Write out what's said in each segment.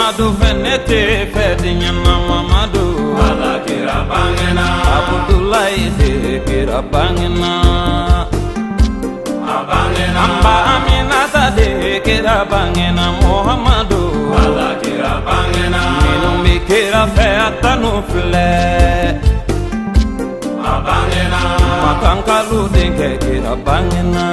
Muhammadu fɛ ne tɛ fɛ diɲɛ na Mamadu. Ala kira bangena. Abudulayi de kira bangena. A bangena. An ba Aminata de kira bangena Muhammadu. Ala kira bangena. Minnu bɛ kira fɛ a tanu filɛ. A bangena. Makankalu denkɛ kira bangena.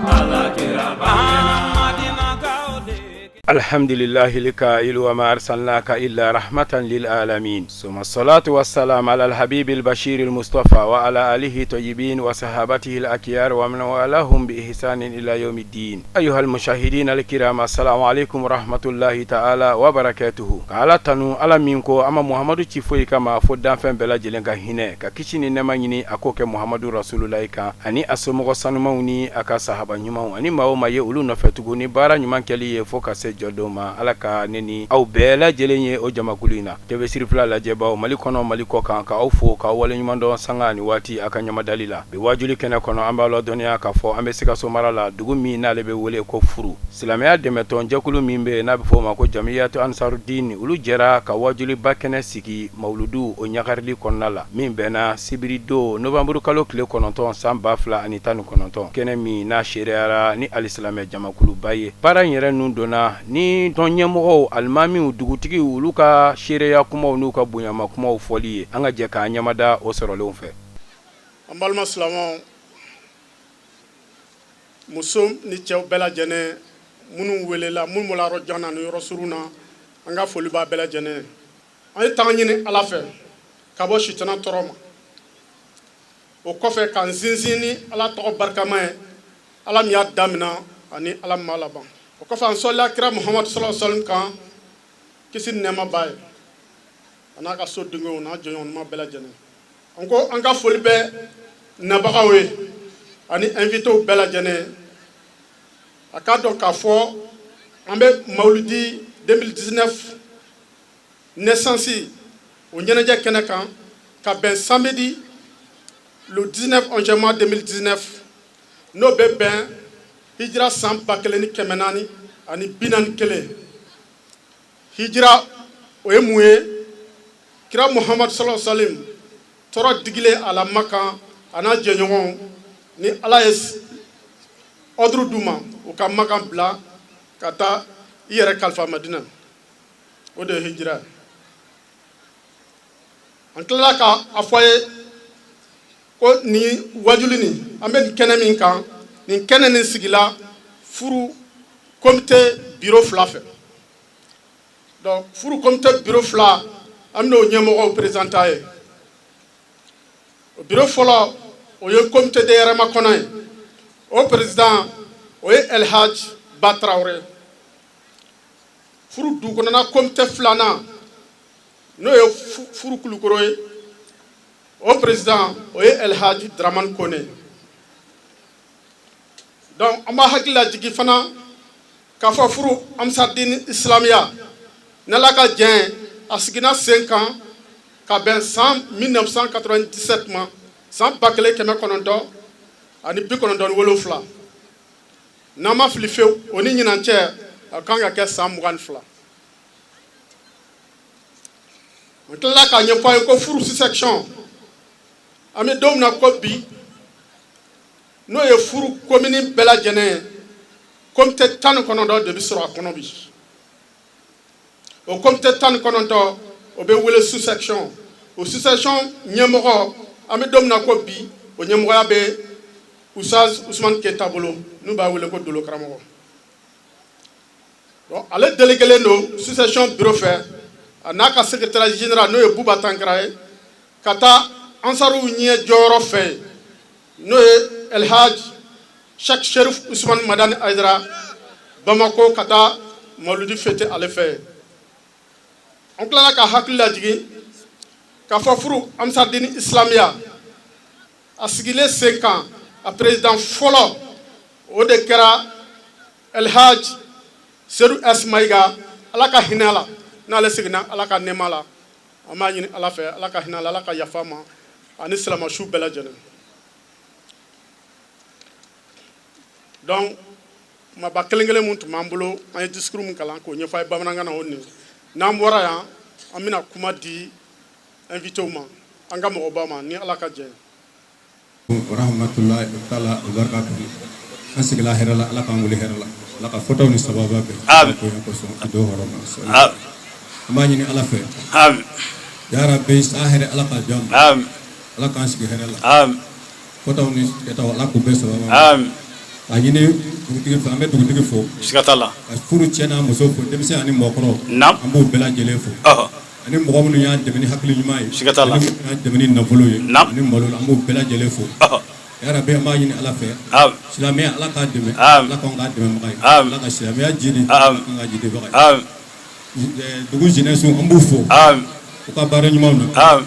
Ala kira bangena. Madinakaw de. الحمد لله الكائل وما أرسلناك إلا رحمة للعالمين، ثم الصلاة والسلام على الحبيب البشير المصطفى وعلى آله طيبين وصحابته الأكيار ومن والاهم بإحسان إلى يوم الدين. أيها المشاهدين الكرام، السلام عليكم ورحمة الله تعالى وبركاته. Ala tanu, Ala min ko an ma Muhamadu ci foyi kama fo danfɛn bɛɛ lajɛlen ka hinɛ, ka kisi ni nɛma ɲini a k'o kɛ Muhamadu Rasululayi kan ani a somɔgɔ sanumanw ni a ka sahaba ɲumanw ani maa o maa ye olu nɔfɛ tugun ni baara ɲuman kɛli ye fo ka se jɔdon ma. Ala ka ne ni aw bɛɛ lajɛlen ye o jamakulu in na. TV Sirifila lajɛbaw, Mali kɔnɔ, Mali kɔ kan, ka aw fo k'aw waleɲuman dɔn sanga ni waati a ka ɲamadali la. Bi wajuli kɛnɛ kɔnɔ, an b'a ladɔnniya k'a fɔ an bɛ Sikaso mara la, dugu min n'ale bɛ wele ko Furu. Silamɛya dɛmɛtɔn jɛkulu min bɛ yen n'a bɛ fɔ o ma ko Jamiyatu Ansarudini, olu jɛra ka wajuliba kɛnɛ sigi mawuludu o ɲagarili kɔnɔna la, min bɛnna sibiridon nowanburu kalo tile 9 san 2019. Kɛnɛ min n'a seereyara ni alisilamɛ jamakuluba ye, baara in yɛrɛ nun donna ni tɔn ɲɛmɔgɔw, alimamiw, dugutigiw, olu ka seereya kumaw n'u ka bonyama kumaw fɔli ye. An ka jɛ k'an ɲɛmada o sɔrɔlenw fɛ. An balima silamɛw, muso ni cɛw bɛɛ lajɛlen, minnu welela, minnu bɔra yɔrɔ jan na ni yɔrɔ surun na, an ka foli b'a bɛɛ lajɛlen. An ye tanga ɲini Ala fɛ ka bɔ sitana tɔɔrɔ ma. O kɔfɛ, k'an sinsin ni Ala tɔgɔ barikama ye, Ala min y'a daminɛ ani Ala min b'a laban. O kɔfɛ, an sɔlila kira Muhamadu sallallahu alaihi wasallam kan, kisi ni nɛɛma b'a ye, a n'a ka so denw n'a jɔɲɔgɔn ɲuman bɛɛ lajɛlen. An ko an ka foli bɛ nabagaw ye ani invitéw bɛɛ lajɛlen. A k'a dɔn k'a fɔ an bɛ mawuludi 2019 naissance o ɲɛnajɛ kɛnɛ kan, ka bɛn samedi le 19 11 mois 2019, n'o bɛ bɛn hijira san 1441. Hijira, o ye mun ye? Kira Muhamadu sallallahu alaihi wasallam tɔɔrɔ digilen a la Makan, a n'a jɛɲɔgɔnw ni Ala ye ordre d'u ma u ka Makan bila ka taa i yɛrɛ kalifa Madina, o de ye hijira ye. An tilala ka a fɔ a ye ko nin wajuli nin, an bɛ nin kɛnɛ min kan, nin kɛnɛ nin sigila Furu comité bureau fila fɛ. Donc Furu comité bureau fila, an bɛn'o ɲɛmɔgɔw présenter a ye. O bureau fɔlɔ, o ye comité de yɛrɛmakɔnɔ ye. O président, o ye El Hadj Ba Traoré. Furu du kɔnɔna comité filanan, n'o ye Furu Kulukoro ye, o président, o ye El Hadj Dramane Kone. Donc an b'a hakili lajigin fana k'a fɔ Furu Ansardini Islamiya, n'Ala ka jɛn, a siginna sen kan ka bɛn san 1997 ma, san 1997. N'an ma fili fewu, o ni ɲinan cɛ, a kan ka kɛ san 22. An tilala k'a ɲɛfɔ a ye ko Furu section, an bɛ don min na ko bi, n'o ye Furu commune bɛɛ lajɛlen ye, comité 19 de bɛ sɔrɔ a kɔnɔ bi. O comité 19, o bɛ wele sous section. O sous section ɲɛmɔgɔ, an bɛ don min na ko bi, o ɲɛmɔgɔya bɛ Usaz Usumani Keyita bolo, n'u b'a wele ko Dolo Karamɔgɔ. Donc ale déléguélen don sous section bureau fɛ, a n'a ka secrétaire général, n'o ye Buba Tankara ye, ka taa ansaruw ɲɛ jɔyɔrɔ fɛ yen, n'o ye El Hadj Cheikh Sherif Usumani Madani Ayidara, Bamako, ka taa mawuludi fêter ale fɛ yen. An tilala ka hakili lajigin k'a fɔ Furu Ansardini Islamiya, a sigilen sen kan, a président fɔlɔ, o de kɛra El Hadj Sedu S Mayiga, Ala ka hinɛ la n'ale seginna Ala ka nɛɛma la. An b'a ɲini Ala fɛ, Ala ka hinɛ la, Ala ka yafa ma ani silamɛsu bɛɛ lajɛlen. Donc Kumaba kelen kelen mun tun b'an bolo, an ye discours min kalan k'o ɲɛfɔ a ye bamanankan na, o nin. N'an bɔra yan, an bɛna kuma di invitéw ma, an ka mɔgɔbaw ma, ni Ala ka jɛ. Rahmatullahi taala wa barakatuhu. An sigila hɛrɛ la, Ala k'an wuli hɛrɛ la, Ala ka fɔtaw ni sababa bɛn. Amin. Bonya kosɔn i dɔw hɔrɔn ma. Amin. An b'a ɲini Ala fɛ. Amin. Ya Rabbi, san hɛrɛ, Ala k'a diya ma. Amin. Ala k'an sigi hɛrɛ la. Amin. Fɔtaw ni kɛtaw, Ala k'u bɛɛ sababa ma. Amin. K'a ɲini dugutigi fɛ, an bɛ dugutigi fo. Siga t'a la. Ka furu cɛ n'a muso fo, denmisɛn ani mɔgɔkɔrɔ. Naam. An b'u bɛɛ lajɛlen fo. Ɔhɔ. Ani mɔgɔ minnu y'an dɛmɛ ni hakili ɲuman ye. Siga t'a la. Ani minnu y'an dɛmɛ ni nafolo ye. Naam. Ani malo, an b'u bɛɛ lajɛlen fo. Ɔhɔ. Ya Rabbi, an b'a ɲini Ala fɛ. Amin. Silamɛya, Ala k'a dɛmɛ. Amin. Ala k'anw k'a dɛmɛbaga ye. Amin. Ala ka silamɛya jidi. Amin. Ala k'an k'a jidibaga ye. Amin. Dugu jeunesse, an b'u fo. Amin. U ka baara ɲumanw na. Amin.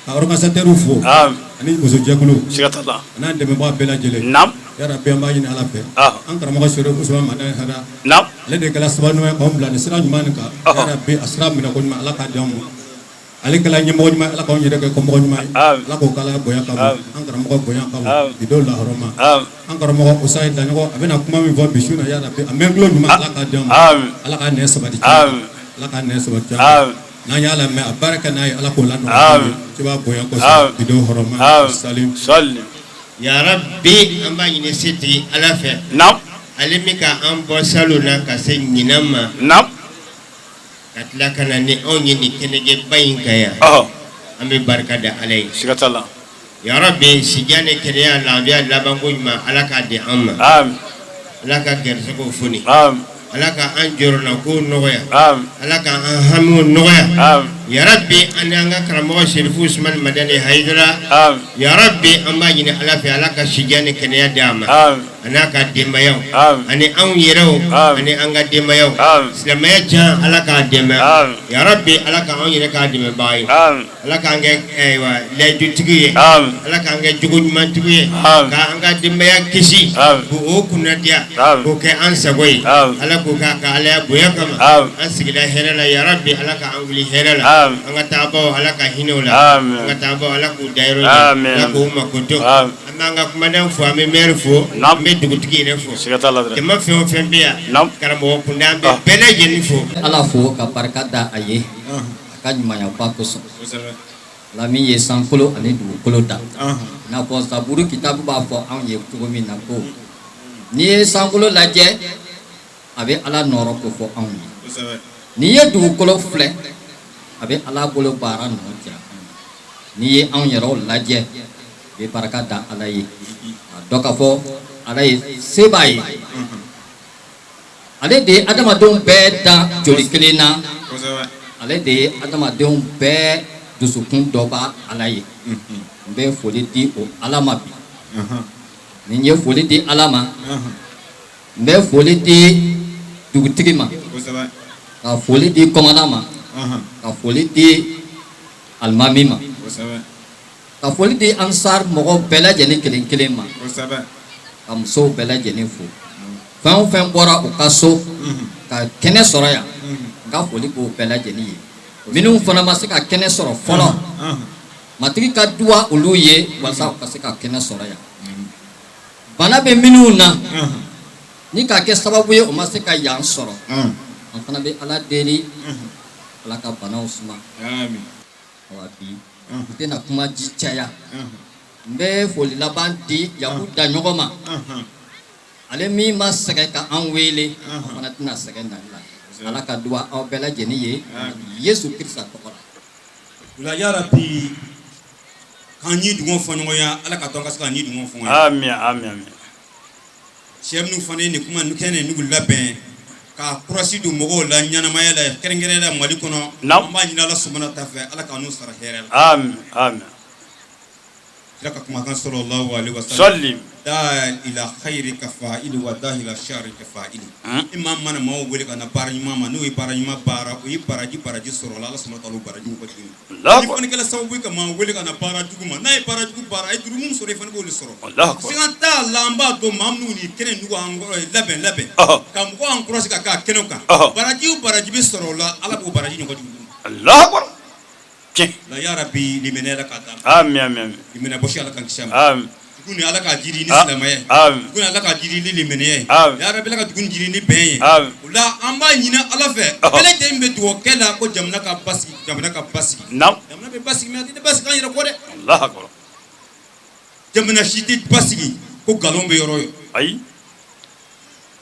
Ka organisateurs fo. Amin. Ani musojɛkulu. Siga t'a la. A n'an dɛmɛbaga bɛɛ lajɛlen. Naam. Ya Rabbi, an b'a ɲini Ala fɛ. Ah. An karamɔgɔ Serifu Usumani Madani Hayidara. Naam. Ale de kɛra sababu ɲuman ye k'anw bila nin sira ɲuman nin kan. Ɔhɔ. Ya Rabbi, a sira minɛ ko ɲuman, Ala k'a di anw ma. Ale kɛla ɲɛmɔgɔ ɲuman, Ala k'anw yɛrɛ kɛ kɔmɔgɔ ɲuman ye. Amin. Ala k'o k'ala bonya kama. Amin. An karamɔgɔ bonya kama. Amin. Bi don lahɔrɔma. Amin. An karamɔgɔ Usayi Daɲɔgɔ, a bɛna kuma min fɔ bi su in na, ya Rabbi, a mɛn tulo ɲuman, Ala k'a di anw ma. Amin. Ala k'a nɛn sabati tiɲɛ kan. Amin. Ala k'a nɛn sabati tiɲɛ kan. Amin. N'an y'a lamɛn, a baara kɛ n'a ye, Ala k'o la nɔgɔya. Amin. I b'a bonya kosɛbɛ. Amin. Bi don hɔrɔma. Amin. Salim. Salim. Ya Rabbi, an b'a ɲini setigi Ala fɛ. Naam. Ale min ka an bɔ salon na ka se ɲinan ma. Naam. Ka tila ka na ni anw ye nin kɛnɛjɛba in kan yan. Ɔhɔ. An bɛ barika da Ala ye. Siga t'a la. Ya Rabbi, sijan ni kɛnɛya, lafiya, labanko ɲuman, Ala k'a di an ma. Amin. Ala ka gɛrɛsɛgɛw foni. Amin. Ala ka an jɔrɔnako nɔgɔya. Amin. Ala ka an hamiw nɔgɔya. Amin. Ya Rabbi, an n'an ka karamɔgɔ Serifu Usumani Madani Hayidara. Amin. Ya Rabbi, an b'a ɲini Ala fɛ, Ala ka sijan ni kɛnɛya di a ma. Amin. A n'a ka denbayaw. Amin. Ani anw yɛrɛw. Amin. Ani an ka denbayaw. Amin. Silamɛya jan, Ala k'a dɛmɛ. Amin. Ya Rabbi, Ala ka anw yɛrɛ k'a dɛmɛbaga ye. Amin. Ala k'an kɛ ayiwa layidutigi ye. Amin. Ala k'an kɛ jogo ɲumantigi ye. Amin. K'an ka denbaya kisi. Amin. K'o kunnadiya. Amin. K'o kɛ an sago ye. Amin. Ala k'o k'a ka Alaya bonya kama. Amin. An sigila hɛrɛ la, ya Rabbi, Ala k'an wuli hɛrɛ la. Amin. An ka taabaw, Ala ka hinɛ u la. Amin. An ka taabaw, Ala k'u dayɔrɔ ɲɛ. Amin. Ala k'u makoto. Amin. An b'an ka kumaden fo, an bɛ maire fo. Naam. An bɛ dugutigi yɛrɛ fo. Siga t'a la dɛrɛ. Jama fɛn o fɛn bɛ yan. Naam. Karamɔgɔ kunda, an bɛ Ah. bɛɛ lajɛlen fo. Ala fo ka barika da a ye a ka ɲumanyaba kosɔn. Ala min ye sankolo ani dugukolo da, i n'a fɔ Zaburu kitabu b'a fɔ anw ye cogo min na ko n'i ye sankolo lajɛ, a bɛ Ala nɔrɔ ko fɔ anw ye. N'i ye dugukolo filɛ, a bɛ Ala bolo baara nɔ jira anw ye. N'i ye anw yɛrɛw lajɛ, i bɛ barika da Ala ye a dɔn k'a fɔ Ala ye se b'a ye. Ale de ye adamadenw bɛɛ dan joli kelen na. Ale de ye adamadenw bɛɛ dusukun dɔ b'a Ala ye. N bɛ foli di o Ala ma bi. Ni n ye foli di Ala ma, n bɛ foli di dugutigi ma, ka foli di kɔmana ma, ka foli di alimami ma, ka foli di ansar mɔgɔ bɛɛ lajɛlen kelen kelen ma, ka musow bɛɛ lajɛlen fo. Fɛn o fɛn bɔra u ka so ka kɛnɛ sɔrɔ yan, n ka foli b'o bɛɛ lajɛlen ye. Minnu fana ma se ka kɛnɛ sɔrɔ fɔlɔ, Matigi ka duwa olu ye walasa u ka se ka kɛnɛ sɔrɔ yan. Bana bɛ minnu na ni k'a kɛ sababu ye o ma se ka yan sɔrɔ, an fana bɛ Ala deli, Ala ka banaw suma. Awa bi n tɛna kuma ji caya. N bɛ foli laban di Yaku Daɲɔgɔn ma. Ale min ma sɛgɛn ka an wele, an fana tɛna sɛgɛn nali la. Ala ka duwa aw bɛɛ lajɛlen ye Yesu Kirisa tɔgɔ la. O la, ya Rabbi, k'an ɲi dungɔ fɔ ɲɔgɔn Ala ka to an ka se k'an ɲi dungɔ fɔ ɲɔgɔn. Amin, amin, amin. Cɛ minnu fana ye nin kuma kɛnɛ nugu labɛn ka kurasi don mɔgɔw la ɲɛnamaya la, kɛrɛnkɛrɛn la Mali kɔnɔ. Naam. An b'a ɲini Ala subahana ta fɛ, Ala k'an n'u sara hɛrɛ la. Amin, amin. Kira ka kumakan, sallallahu alaihi wasallam. Sallim. Da ila khairi ka fa'ili wa da ila shari ka fa'ili. I maa mana maaw wele ka na baara ɲuman ma, n'o ye baara ɲuman baara, o ye baraji baraji sɔrɔ la, Ala subahana taala o baraji ko jigin. Allahu Ni akbar. fana kɛla sababu ye ka maa wele ka na baara jugu ma, n'a ye baara jugu baara, a ye jurumu sɔrɔ, i fana b'o de sɔrɔ. Allahu akbar. Siga t'a la, an b'a dɔn maa minnu ni kɛnɛ nugu an kɔrɔ labɛn labɛn ka mɔgɔ encouragé ka k'a kɛnɛ kan, baraji o baraji bɛ sɔrɔ o la, Ala b'o baraji ɲɔgɔn jugu. Allahu akbar. Tiɲɛ. La ya Rabbi, limaniya Ala k'a d'an ma. Amin, amin, amin. Limaniya bɔsi, Ala k'an kisi a ma. Amin. Dugu nin Ala k'a jiri ni Ah, silamɛya ye. Amin. Dugu nin Ala k'a jiri ni limaniya ye. Amin. Ya Rabbi Ala ka dugu nin jiri ni bɛn ye. Amin. O la an b'a ɲini Ala fɛ. Ɔhɔ. Bɛɛ lajɛlen bɛ dugawu kɛ la ko jamana ka basigi, jamana ka basigi. Naam. Jamana bɛ basigi mais a tɛ basigi an yɛrɛ kɔ dɛ. Allahu akbar. Jamana si tɛ basigi ko nkalon bɛ yɔrɔ o yɔrɔ. Ayi.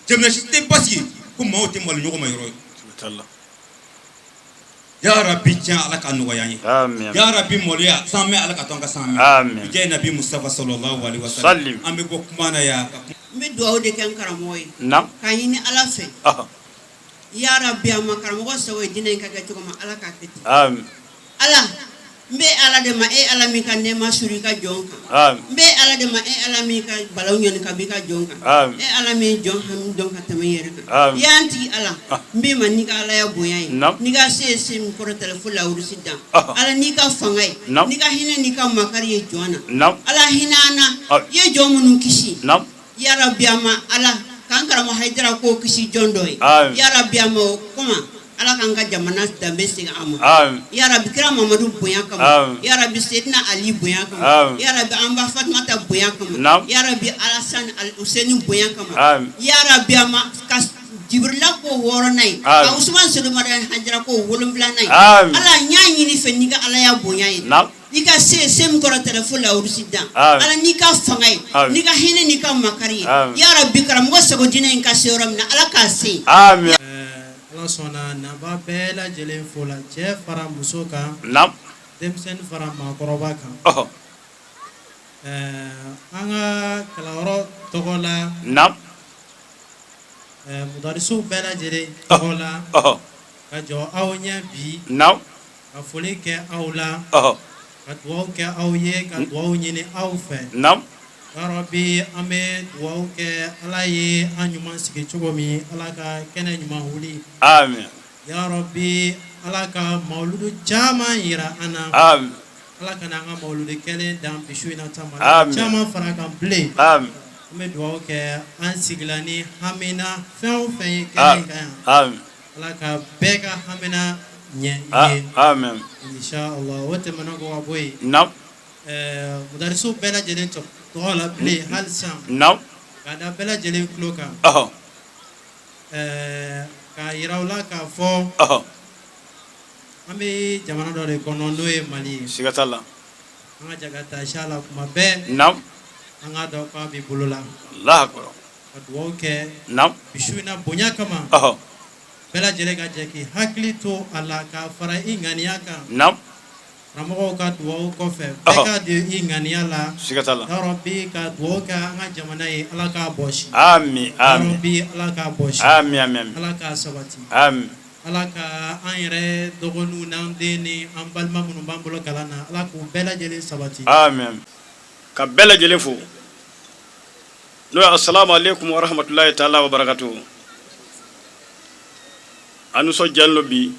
Jamana si tɛ basigi ko maaw tɛ malo ɲɔgɔn ma yɔrɔ o yɔrɔ. Siga t'a la. Ya Rabbi tiɲɛ Ala k'a nɔgɔya an ye. Amin. Ya Rabbi maloya sanmɛ Ala ka to an ka sanmɛ. Amin. Bijɛ nabi Mustafa sallallahu alaihi wasallam. Salim. An bɛ bɔ kuma na yan ka kuma. N bɛ dugawu de kɛ n karamɔgɔ ye. Naam. K'a ɲini Ala fɛ. Ɔhɔ. Ya Rabbi a ma karamɔgɔ sago ye diinɛ in ka kɛ cogo min Ala k'a kɛ ten. Amin. Ala n bɛ Ala de ma e Ala min ka nɛɛma suru i ka jɔn kan. Amin. N bɛ Ala de ma e Ala min ka balaw ɲɔni ka bɔ i ka jɔn kan. Amin. E Ala min jɔn hami dɔn ka tɛmɛ i yɛrɛ kan. Amin. Ya n tigi Ala n b'i ma n'i ka Alaya bonya ye. Naam. N'i ka se ye se min kɔrɔtalen fo lawurusi dan. Ɔhɔ. Ala n'i ka fanga ye. Naam. N'i ka hinɛ n'i ka makari ye jɔn na. Naam. Ala hinɛ an na. Amin. I ye jɔn minnu kisi. Naam. Ya Rabbi a ma Ala k'an karamɔgɔ Hayidara k'o kisi jɔn dɔ ye. Amin. Ya Rabbi a ma o kama Ala k'an ka jamana danbe segin a ma. Amin. Ya Rabbi kira Mamadu bonya kama. Amin. Ya Rabbi Seydina Ali bonya kama. Amin. Ya Rabbi an ba Fatumata bonya kama. Naam. Ya Rabbi Alasan Al Useni bonya kama. Amin. Ya Rabbi a ma ka Jibrila ko wɔɔrɔnan ye. Amin. Ka Usman Seydumada Hajara ko wolonfilanan ye. Amin. Ala n y'a ɲini fɛ n'i ka Alaya bonya ye. Naam. I ka se se min kɔrɔtalen fo lawurusi dan. Amin. Ala n'i ka fanga ye. Amin. N'i ka hinɛ n'i ka makari ye. Amin. Ya Rabbi karamɔgɔ sago diinɛ in ka se yɔrɔ min na Ala k'a se yen. Amin. Ala sɔnna naba bɛɛ lajɛlen fo la cɛ fara muso kan. Naam. Denmisɛnnin fara maakɔrɔba kan. Ɔhɔ. An ka kalanyɔrɔ tɔgɔ la. Naam. Mudarisiw bɛɛ lajɛlen tɔgɔ la. Ɔhɔ. Ka jɔ aw ɲɛ bi. Naam. Ka foli kɛ aw la. Ɔhɔ. Ka dugawu kɛ aw ye ka dugawu ɲini aw fɛ. Naam. Ya Rabbi an bɛ dugawu kɛ Ala ye an ɲuman sigi cogo min Ala ka kɛnɛ ɲuman wuli. Amin. Ya Rabbi Ala ka mawuludu caman yira an na. Amin. Ala kana an ka mawuludu kɛlen dan bi su in na ta ma. Ala ka Amin. caman fara a kan bilen. Amin. An bɛ dugawu kɛ an sigila ni hamina fɛn o fɛn ye kɛnɛ in kan yan. Amin. Ala ka bɛɛ ka hamina ɲɛ i ye. Amin. Inshallah o tɛmɛnen kɔ ka bɔ yen. Naam. Mudarisiw bɛɛ lajɛlen tɔgɔ la bilen hali sisan. Naam. Ka da bɛɛ lajɛlen tulo kan. Ɔhɔ. K'a yira u la k'a fɔ. Ɔhɔ. An bɛ jamana dɔ de kɔnɔ n'o ye Mali ye. Siga t'a la. An ka jɛ ka taasi a la kuma bɛɛ. Naam. An k'a dɔn k'a bɛ bolo la. Allahu akbar. Ka dugawu kɛ. Naam. Bi su in na bonya kama. Ɔhɔ. Bɛɛ lajɛlen ka jɛ k'i hakili to a la k'a fara i ŋaniya kan. Naam. Karamɔgɔw ka dugawu kɔfɛ bɛɛ ka don i ŋaniya la. Siga t'a la. Ya Rabbi ka dugawu kɛ an ka jamana ye Ala k'a bɔsi. Amin. Ya Amin. Rabbi Ala k'a bɔsi. Amin. Amin. Ala k'a sabati. Amin. Ala ka an yɛrɛ dɔgɔninw n'an den ni an balima minnu b'an bolo kalan na Ala k'u bɛɛ lajɛlen sabati. Amin. Ka bɛɛ lajɛlen fo n'o ye assalamu alaikum wa rahmatulahi taala wa barakatuhu. An nisɔndiyalen don bi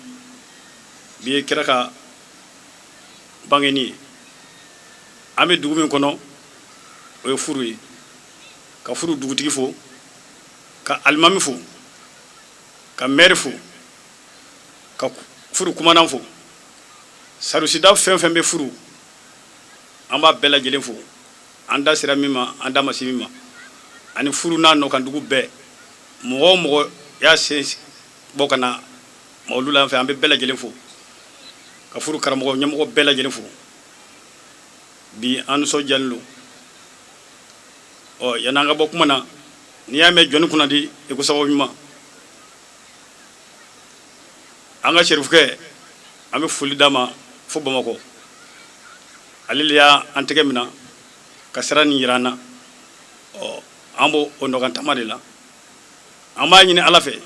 bi ye kira ka bangeni ye. An bɛ dugu min kɔnɔ o ye furu ye. Ka furu dugutigi fo, ka alimami fo, ka mɛri fo, ka furu kumanan fo. Sarusida fɛn fɛn bɛ furu an b'a bɛɛ lajɛlen fo. An da sera min ma, an da ma se min ma. Ani furu n'a nɔkandugu bɛɛ, mɔgɔ o mɔgɔ y'a sen bɔ ka na mawulu la an fɛ, an bɛ bɛɛ lajɛlen fo. Ka furu karamɔgɔ ɲɛmɔgɔ bɛɛ lajɛlen fo. Bi an nisɔndiyalen don. Ɔ yanni an ka bɔ kuma na, n'i y'a mɛn jɔnni kunnadi i ko sababu ɲuman. An ka serifukɛ, an bɛ foli d'a ma fo Bamakɔ. Ale de y'an tɛgɛ minɛ ka sira nin yira an na. Ɔ an b'o o nɔgɔntama de la. An b'a ɲini Ala fɛ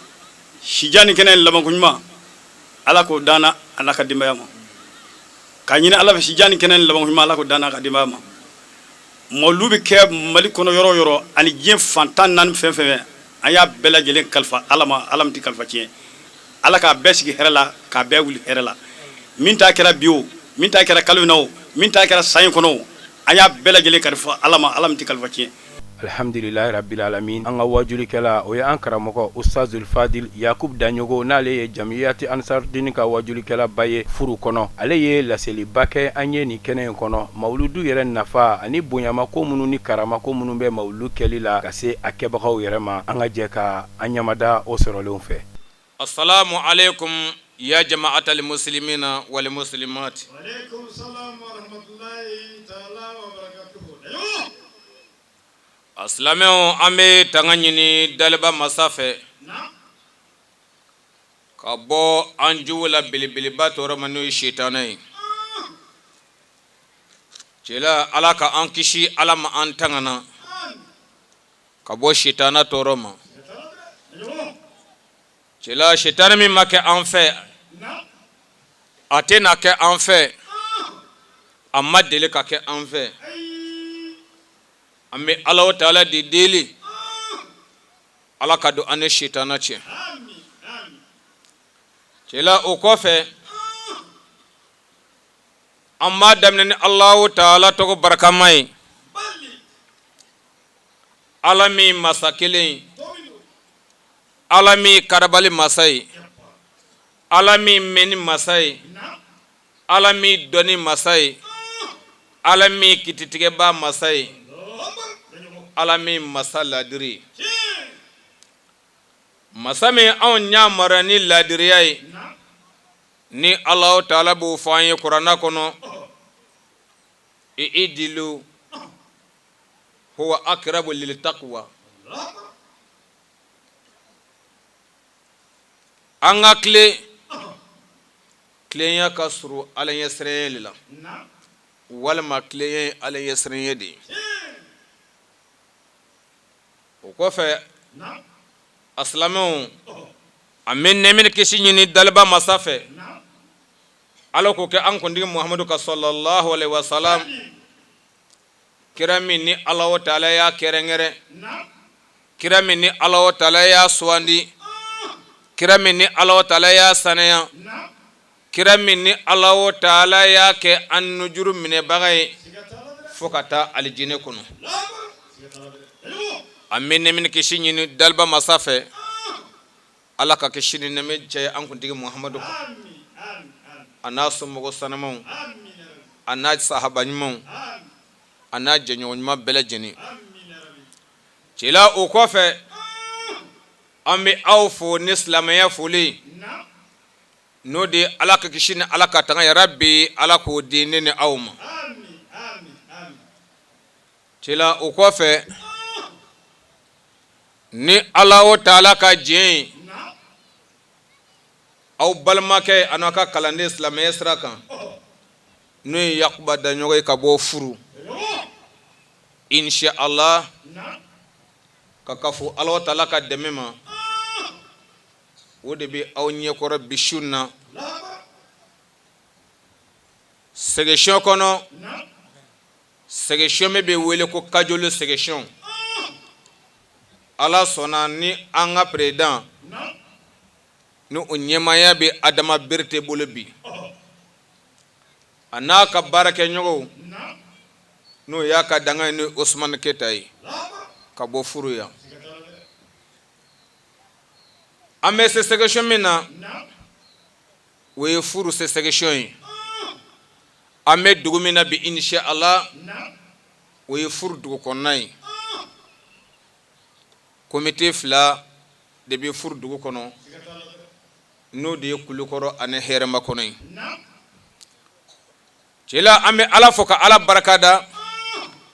sijan ni kɛnɛ labanko ɲuman Ala k'o d'an na a n'a ka denbaya ma. K'a ɲini Ala fɛ sijan ni kɛnɛ labanko ɲuman Ala k'o d'an n'a ka denbaya ma. Mawulu bɛ kɛ Mali kɔnɔ yɔrɔ o yɔrɔ ani diɲɛ fan 14 fɛn fɛn, an y'a bɛɛ lajɛlen kalifa Ala ma, Ala min tɛ kalifa tiɲɛ. Ala k'a bɛɛ sigi hɛrɛ la, k'a bɛɛ wuli hɛrɛ la. Min ta kɛra bi o, min ta kɛra kalo in na o, min ta kɛra san in kɔnɔ o, an y'a bɛɛ lajɛlen kalifa Ala ma, Ala min tɛ kalifa tiɲɛ. Alhamdulilahi rabbil alamin. An ka wajulikɛla, o ye an karamɔgɔ Ustazul Fadil Yakub Daɲogo, n'ale ye Jamiyati Ansarudini ka wajulikɛlaba ye furu kɔnɔ. Ale ye laseliba kɛ an ye nin kɛnɛ in kɔnɔ, mawuludu yɛrɛ nafa ani bonyamako minnu ni karamako minnu bɛ mawuludu kɛli la ka se a kɛbagaw yɛrɛ ma. An ka jɛ ka an ɲamada o sɔrɔlenw fɛ. Asalamu aleykum ya jama'atal muslimina wal muslimat. A silamɛw, an bɛ tanga ɲini daliba masa fɛ ka bɔ an jugu la belebeleba tɔɔrɔ ma, n'o ye sitanɛ ye. Cɛla, Ala ka an kisi, Ala ma an tangana ka bɔ sitanɛ tɔɔrɔ ma. Cɛla, sitanɛ min ma kɛ an fɛ, a tɛna kɛ an fɛ, a ma deli ka kɛ an fɛ. An bɛ Alahu taala de deli, Ala ka don an ni sitana cɛ. Cɛla, o kɔfɛ, an b'a daminɛ ni Alahu taala tɔgɔ barikama ye, Ala min masa kelen ye, Ala min karabali masa ye, Ala min mɛnni masa ye, Ala min dɔnni masa ye, Ala min kititigɛba masa ye, Ala min masa ladiri ye, masa min anw yamaruya ni ladiriya ye, ni Alahu taala b'o fɔ an ye kuranna kɔnɔ: i'dilu huwa akrabu lil taqwa. An ka tilen, tilenya ka surun Ala ɲɛsiranya de la, walima tilenya ye Ala ɲɛsiranya de ye. O kɔfɛ, a silamɛw, an bɛ nɛɛma ni kisi ɲini daliba masa fɛ, Ala k'o kɛ an kuntigi Muhamadu kan sallallahu alaihi wasallam, kira min ni Alahu taala y'a kɛrɛnkɛrɛn, kira min ni Alahu taala y'a sugandi, kira min ni Alahu taala y'a saniya, kira min ni Alahu taala y'a kɛ an nujuru minɛbaga ye fo ka taa alijinɛ kɔnɔ. An bɛ nɛɛma ni kisi ɲini daliba masa fɛ, Ala ka kisi ni nɛɛma caya an kuntigi Muhamadu kan, a n'a somɔgɔ sanumanw, a n'a sahaba ɲumanw, a n'a jɛɲɔgɔn ɲuman bɛɛ lajɛlen. Cɛla, o kɔfɛ, an bɛ aw fo ni silamɛya foli, n'o de ye Ala ka kisi ni Ala ka tanga yarabi Ala k'o di ne ni aw ma. Cɛla, o kɔfɛ, ni Alahu taala ka diɲɛ ye, aw balimakɛ ani aw ka kalanden silamɛya sira kan, n'o ye Yakuba Daɲɔgɔ ye ka bɔ Furu, insha Allah, ka kafo Alahu taala ka dɛmɛ ma, o de bɛ aw ɲɛkɔrɔ bi su na section kɔnɔ, section min bɛ wele ko Kajolo section. Ala sɔnna, ni an ka président ni o ɲɛmaaya bɛ Adama Berete bolo bi, a n'a ka baarakɛɲɔgɔnw, n'o y'a ka danga ye, n'o ye Osumani Keyita ye ka bɔ Furu yan. An bɛ se section min na, o ye Furu se section ye. An bɛ dugu min na bi, insha Allah, o ye Furu dugu kɔnɔna ye. Komite fila de bɛ Furu dugu kɔnɔ, n'o de ye Kulukɔrɔ ani Hɛrɛmakɔnɔ ye. Cɛla, an bɛ Ala fo ka Ala barika da,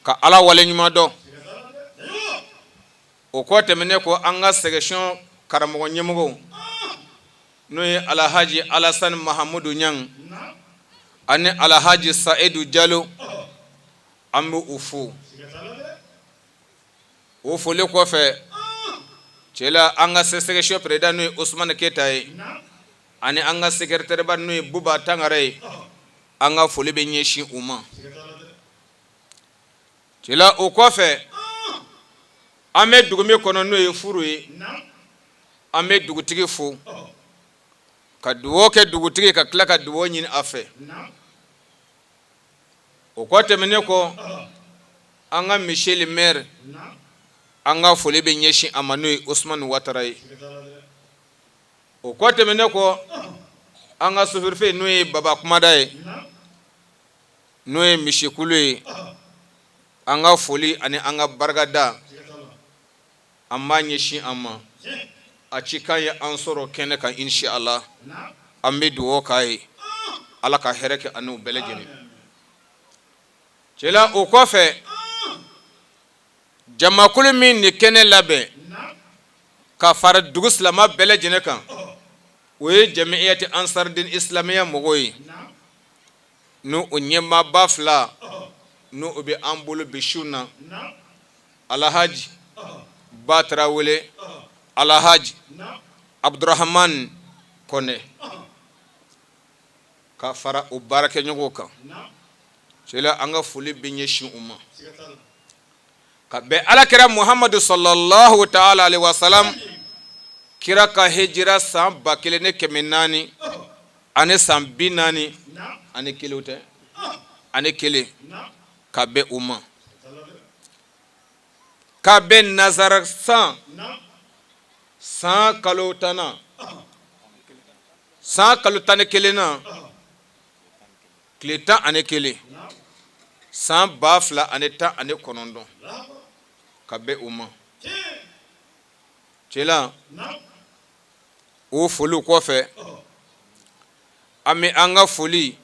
ka Ala waleɲuman dɔn. O kɔ tɛmɛnen kɔ, an ka section karamɔgɔ ɲɛmɔgɔw, n'o ye Alahaji Alasani Mahamudu Ɲang ani Alahaji Sayidu Jalo, an bɛ u fo. O foli kɔfɛ, cɛla, an ka section président, n'o ye Osumani Keyita ye, ani an ka secrétaire ba, n'o ye Buba Tangara ye, an ka foli bɛ ɲɛsin u ma. Cɛla, o kɔfɛ, an bɛ dugu min kɔnɔ, n'o ye Furu ye, an bɛ dugutigi fo ka dugawu kɛ dugutigi, ka tila ka dugawu ɲini a fɛ. O kɔ tɛmɛnen kɔ, an ka monsieur le maire An ka foli bɛ ɲɛsin a ma, n'o ye Usumani Watara ye. O kɔ tɛmɛnen kɔ, an ka sous-préfet, n'o ye Baba Kumada ye, n'o ye misikulu ye, an ka foli ani an ka barikada, an b'a ɲɛsin a ma. A cikan ye an sɔrɔ kɛnɛ kan, inshallah an bɛ dugawu k'a ye, Ala ka hɛrɛ kɛ an n'u bɛɛ lajɛlen cɛla. O kɔfɛ, jamakulu min nin kɛnɛ labɛn ka fara dugu silamɛ bɛɛ lajɛlen kan, o ye Jamiyati Ansardin Islamiya mɔgɔw ye, n'o o ɲɛmaaba fila n'o o bɛ an bolo bi su na, Alahaji Ba Tarawele, Alahaji Abdurahaman Kɔnɛ, ka fara o baarakɛɲɔgɔnw kan. Cɛla, an ka foli bɛ ɲɛsin u ma ka bɛn Ala kira Muhamadu sallallahu taala alaihi wasalam, kira ka hijira san 1441 tɛ ani kelen, ka bɛn o ma, ka bɛn nazara san kalo 10nan, san kalo 11 na, tile 11, san 2019, ka bɛn o ma. Cɛla, o foliw kɔfɛ, an bɛ an ka foli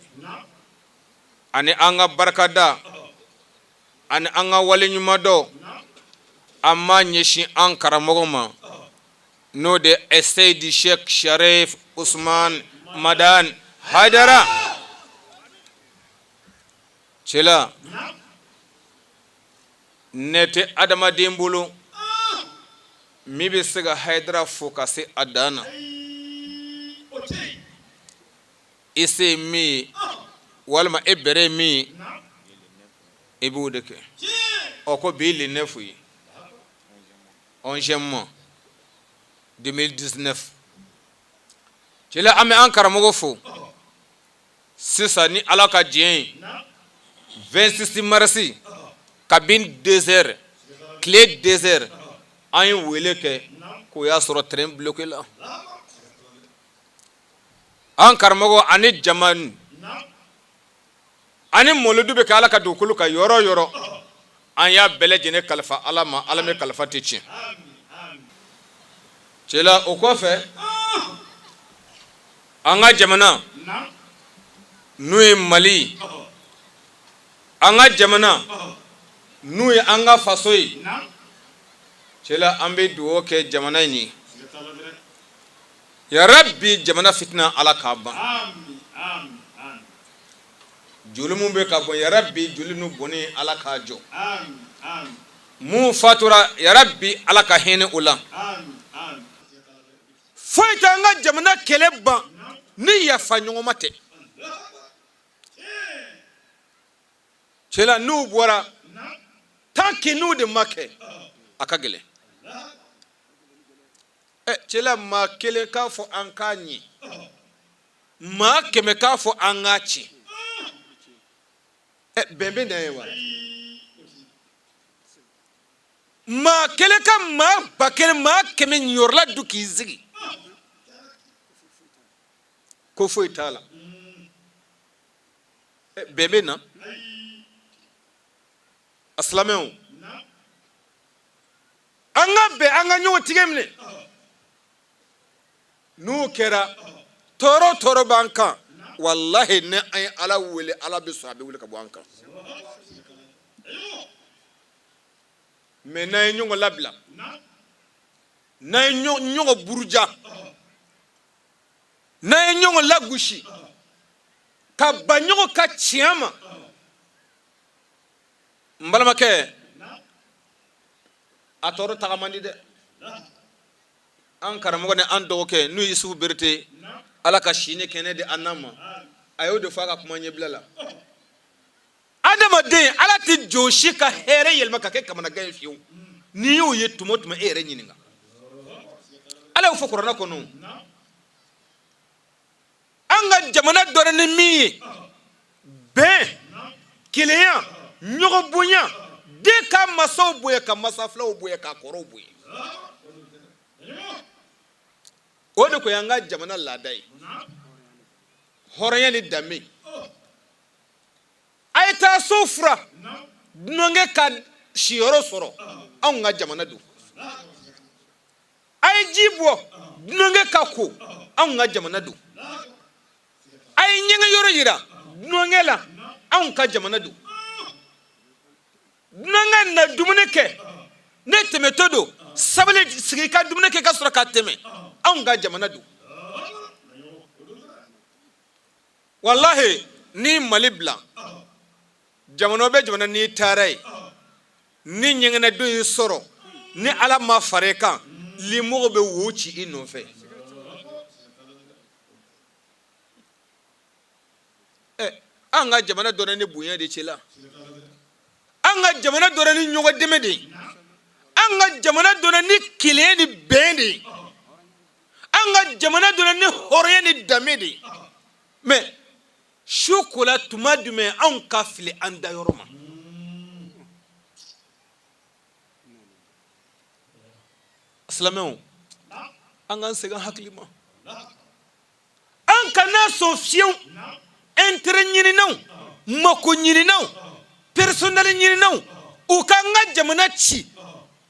ani an ka barikada ani an ka waleɲumandɔn, an b'a ɲɛsin an karamɔgɔ ma, n'o de Seyidi Sheikh Sharif Usman Madan Haidara. Cɛla, ne tɛ adamaden bolo min bɛ se ka Haidara fo ka se a dan na. I se ye min ye walima e bɛrɛ ye min ye, i b'o de kɛ. Ɔ ko bi le 9 ye, 11e mois 2019. Cɛla, an bɛ an karamɔgɔ fo sisan ni Ala ka diɲɛ ye. 26 mars, kabini 2 heures, tile 2 heures, an ye wele kɛ k'o y'a sɔrɔ train bloqué la. An karamɔgɔ ani jama ani mɔlɔdu bɛ kɛ Ala ka dugukolo kan yɔrɔ o yɔrɔ, an y'a bɛɛ lajɛlen kalifa Ala ma. Ala min kalifa tɛ tiɲɛ. Cɛla, o kɔfɛ, an ka jamana n'o ye Mali, an ka jamana n'o ye an ka faso ye, cɛla, an bɛ dugawu kɛ jamana in ye. Yarabi, jamana fitina, Ala k'a ban. Joli min bɛ ka bɔn, yarabi, joli ninnu bɔnni, Ala k'a jɔ. Mun fatura, yarabi, Ala ka hinɛ o la. Foyi tɛ an ka jamana kɛlɛ ban ni yafa ɲɔgɔnma tɛ. Cɛla, n'u bɔra, tant que n'u de ma kɛ, a ka gɛlɛn. Ɛ cɛla, maa kelen k'a fɔ an k'a ɲɛ, maa 100 k'a fɔ an k'a tiɲɛ, ɛ bɛn bɛ na ye wa? Maa kelen ka maa 1000, maa 100 ɲɔrɔla du k'i sigi ko foyi t'a la, bɛn bɛ na? A silamɛw, an ka bɛn, an ka ɲɔgɔn tigɛ minɛ. N'o kɛra, tɔɔrɔ tɔɔrɔ b'an kan, walahi, ni an ye Ala wele, Ala bɛ sɔn, a bɛ wuli ka bɔ an kan. Mais n'an ye ɲɔgɔn labila, n'an ye ɲɔgɔn buruja, n'an ye ɲɔgɔn lagosi ka ban ɲɔgɔn ka tiɲɛ ma, n balimakɛ, a tɔɔrɔ taga man di dɛ. An karamɔgɔ ni an dɔgɔkɛ, n'o ye Isufu Berete, Ala ka si ni kɛnɛ di an n'a ma, a y'o de fɔ a ka kuma ɲɛbila la. Adamaden, Ala tɛ jɔn si ka hɛrɛ yɛlɛma ka kɛ kamanagan ye fiyewu. N'i y'o ye tuma o tuma, e yɛrɛ ɲininka. Ala y'o fɔ kuranɛ kɔnɔ. An ka jamana dɔnna ni min ye, bɛn, kelenya, ɲɔgɔn bonya, den ka mara. masaw bonya ka masafilaw bonya ka kɔrɔw bonya. O de ko y'an ka jamana laada ye, hɔrɔnya ni danbe. A ye taa so furan, dunankɛ ka siyɔrɔ sɔrɔ, anw ka jamana don. A ye ji bɔ, dunankɛ ka ko, anw ka jamana don. A ye ɲɛgɛn yɔrɔ yira dunankɛ la, anw ka jamana don. Dunankɛ na dumuni kɛ, ne tɛmɛtɔ don, sabali sigi ka dumuni kɛ ka sɔrɔ ka tɛmɛ, anw ka jamana don. Walahi, ni Mali bila jamana bɛ jamana, n'i taara yen ni ɲɛgɛnɛdon y'i sɔrɔ, ni Ala ma fara i kan, limɔgɔw bɛ wo ci i nɔfɛ. Ɛ, an ka jamana dɔnna ni bonya de cɛ la, an ka jamana dɔnna ni ɲɔgɔn dɛmɛ de ye, an ka jamana dɔnna ni kelenya ni bɛn de ye, an ka jamana dɔnna ni hɔrɔnya ni danbe de ye. Mais su kola tuma jumɛn anw ka fili an dayɔrɔ ma? Silamɛw, an k'an segin hakili ma. An kana sɔn fiyewu intérêt ɲininaw, mako ɲininaw, personnel ɲininaw, u k'an ka jamana ci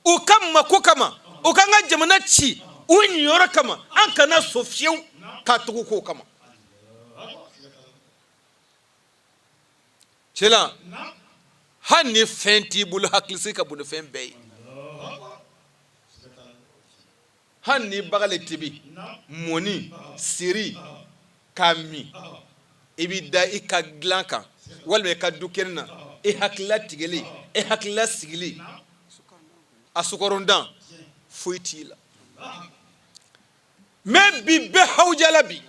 u ka mako kama, u k'an ka jamana ci u ɲiyɔrɔ kama. An kana sɔn fiyewu ka tugu k'o kama. Cɛla, hali ni fɛn t'i bolo, hakilisigi ka bon ni fɛn bɛɛ ye. Hali ni baga le tobi, mɔni seri k'a min, i b'i da i ka dilan kan walima i ka du kɛnɛ na, i hakilila tigɛlen, i hakilila sigilen, a sukarondan foyi t'i la. Mais bi bɛɛ hawujala bi.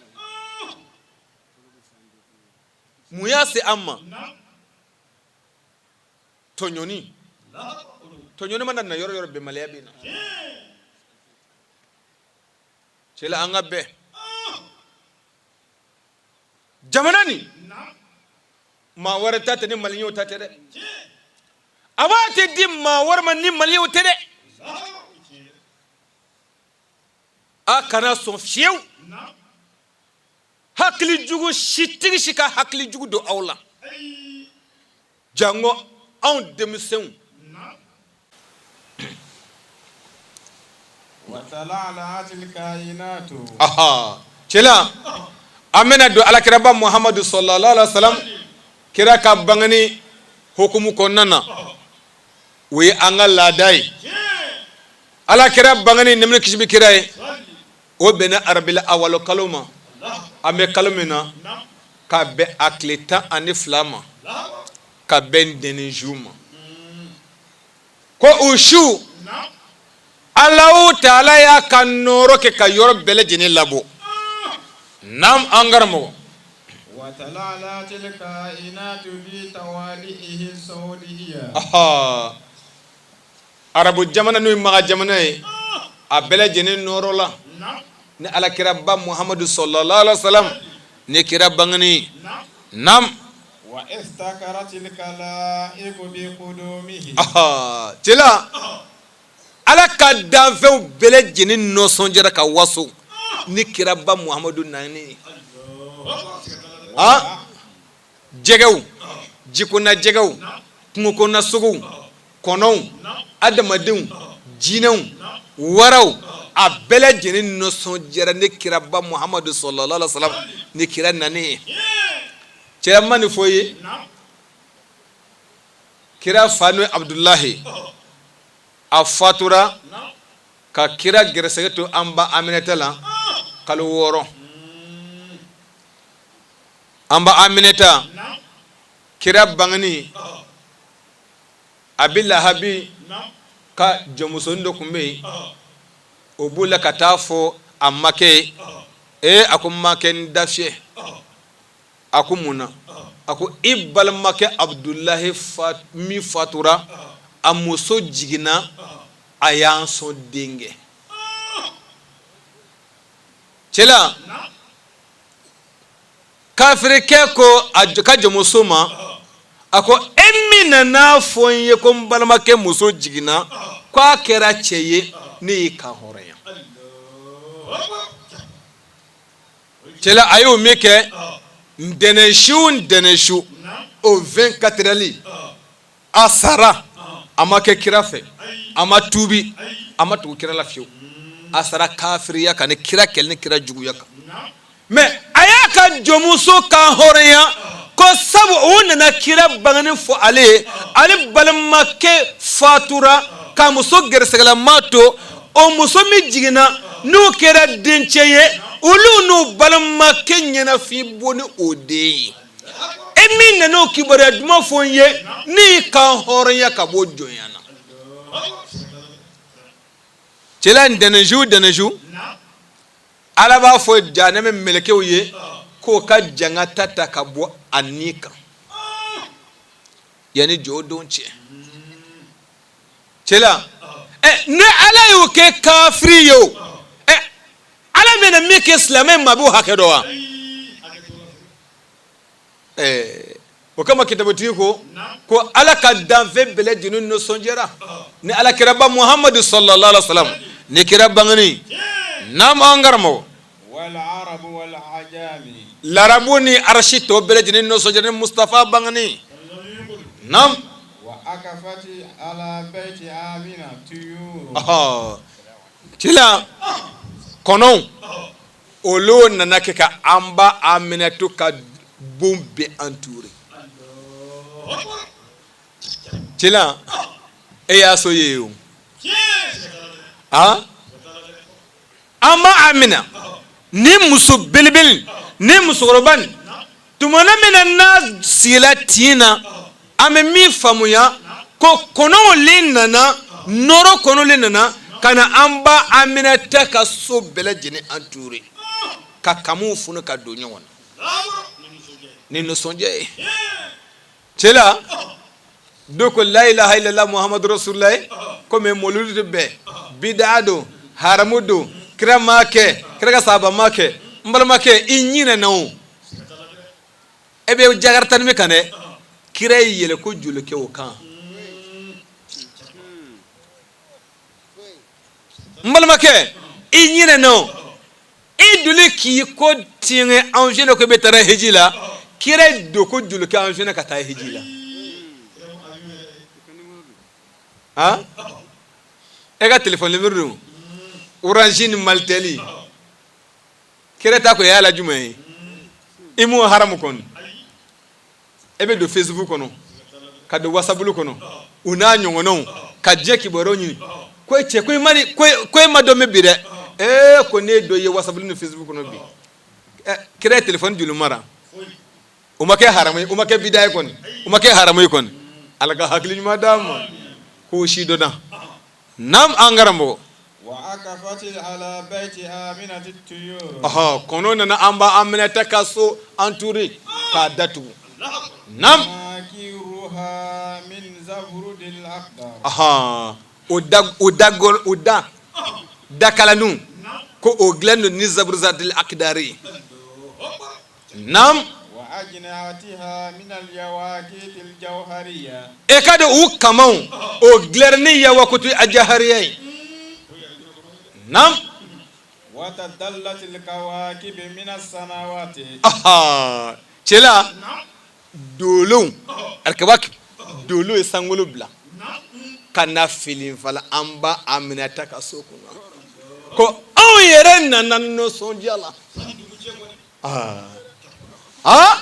Mun y'a se an ma? Tɔɲɔni. Tɔɲɔni mana na yɔrɔ yɔrɔ, bɛnbaliya bɛ na. Cɛla, an ka bɛn. Jamana nin, maa wɛrɛ ta tɛ ni maliyɛnw ta tɛ dɛ. A b'a tɛ di maa wɛrɛ ma ni maliyɛnw tɛ dɛ. A kana sɔn fiyewu hakili jugu si tigi si ka hakili jugu don aw la, jango anw denmisɛnw. Cɛla, an bɛna don alakiraba Muhamadu sallallahu alaihi wasallam, kira ka bangeni hukumu kɔnɔna na. O ye an ka laada ye. Alakira bangeni, nɛɛma ni kisi bɛ kira ye, o bɛnna arabila awalo kalo ma, an bɛ kalo min na, ka bɛn a tile 12 ma, ka bɛn ntɛnɛn su ma. Ko o su, Alahu taala y'a ka nɔɔrɔ kɛ ka yɔrɔ bɛɛ lajɛlen labɔ. Naam, an karamɔgɔ. Arabu jamana, n'o ye Maka jamana ye, a bɛɛ lajɛlen nɔɔrɔ la ni alakiraba Muhamadu sallallahu alaihi wasallam, ni kira bangeni. Naam, cɛla, Ala ka danfɛnw bɛɛ lajɛlen nisɔndiyara ka waso ni kiraba Muhamadu nani ye. Jɛgɛw, jikɔnɔ jɛgɛw, kungokɔnɔ sogow, kɔnɔw, adamadenw, jinɛw, waraw, a bɛɛ lajɛlen nisɔndiyara ni kiraba Muhamadu sallallahu alaihi wasallam, ni kira nani ye. Cɛ ma nin fɔ ye, kira fa n'o ye Abudulahi, a fatura ka kira gɛrɛsɛgɛ to an ba Aminata la kalo 6. An ba Aminata, kira bangeni, Abi Lahabi ka jɔnmusonin dɔ tun bɛ yen, o bolila ka taa fɔ a makɛ ye. Ee, a ko n makɛ, n da fiyɛ. A ko mun na? A ko i balimakɛ Abudulahi min fatura, a muso jiginna, a y'an sɔn denkɛ. Cɛla, kafirikɛ ko a ka jɔnmuso ma, A ko e min nana fɔ n ye ko n balimakɛ muso jiginna k'a kɛra cɛ ye, ne y'i kan hɔrɔnya. Cɛla a y'o min kɛ ntɛnɛnsu, ntɛnɛnsu o 24 heures, a sara, a ma kɛ kira fɛ, a ma tuubi, a ma tugu kira la fiyewu. A sara kafiriya kan ni kira kɛlɛ ni kira juguya kan. Mais a y'a ka jɔnmuso kan hɔrɔnya ko sabu o nana kira bangeni fɔ ale ye, ale balimakɛ fatura ka muso gɛrɛsɛgɛlama to. O muso min jiginna n'o kɛra dencɛ ye, olu n'u balimakɛ ɲɛnafin bɔ ni o den ye. E min nana o kibaruya duman fɔ n ye, ne y'i kan hɔrɔnya ka bɔ jɔnya na. Cɛla ntɛnɛnsu, ntɛnɛnsu, Ala b'a fɔ jahanama mɛlɛkɛw ye k'o ka jangata ta ka bɔ a ni kan yanni jɔ don cɛ. Cɛla ɛ, ni Ala y'o kɛ kafiri ye o, ɛ, Ala bɛna min kɛ silamɛ ma, b'o hakɛ dɔn wa? Ɛɛ, o kama kitabutigi ko Ala ka danfɛn bɛɛ lajɛlen nisɔndiyara ni Ala kiraba Muhamadu sallallahu alaihi wasallam ni kira bangeni. Naam, an karamɔgɔ. Larabu ni arasi tɔ bɛɛ lajɛlen nisɔndiyara ni Mustafa bangeni. Naam. Cila kɔnɔw olu nana kɛ ka an ba Aminatu ka bon bɛɛ entouré. Cila e y'a so ye o, an ba Amina ni muso belebele ni musokɔrɔba nin, tuma min na n'a sigila tin na, an bɛ min faamuya ko kɔnɔw le nana, nɔɔrɔ kɔnɔ le nana ka na an ba Aminata ka so bɛɛ lajɛlen entouré, ka kamiw funu ka don ɲɔgɔn na ni nisɔndiya ye. Cɛla dɔw ko la ilaha illallah muhammadu rasulullah, komi mɔludi tɛ bɛn, bidaa don, haramu don, kira m'a kɛ, kira ka sahaba m'a kɛ. N balimakɛ, i ɲinɛna o, e bɛ jakarita min kan dɛ, kira ye yɛlɛ ko joli kɛ o kan? N balimakɛ, i ɲinɛna o, i doli k'i ko tiɲɛ avion na ko i bɛ taa hiji la, kira ye don ko joli kɛ avion na ka taa hiji la? Han, e ka telefɔni numéro don Orange ni Malitel, kira ta ko y'a la jumɛn ye? I m'o haramu kɔni. E bɛ don Facebook kɔnɔ, ka don WhatsApp kɔnɔ, u n'a ɲɔgɔnnaw, ka diɲɛ kibaruyaw ɲini ko e cɛ ko i ma ni ko e ma dɔn min bi dɛ. Ee, ko ne ye dɔ ye WhatsApp ni Facebook kɔnɔ bi. Kira ye telefɔni joli mara? O ma kɛ haramu ye, o ma kɛ bida ye kɔni, o ma kɛ haramu ye kɔni. Ala ka hakili ɲuman d'an ma k'o si dɔnna. Naam, an karamɔgɔ. Ɔhɔ, kɔnɔ nana an ba Aminata ka so entouré k'a datugu. Naam. Ɔhɔ, o da o da o da dakalaniw ko o dilan don ni zaburuzadil akidari. Naam. E ka dɔn u kamaw o dilanna ni yawakutu ajahariya ye. Naam. Cɛla dolow alikawaki dolo ye sankolo bila ka na filinfala an ba Aminata ka so kɔnɔ ko anw yɛrɛ nana nisɔndiya la. Aa,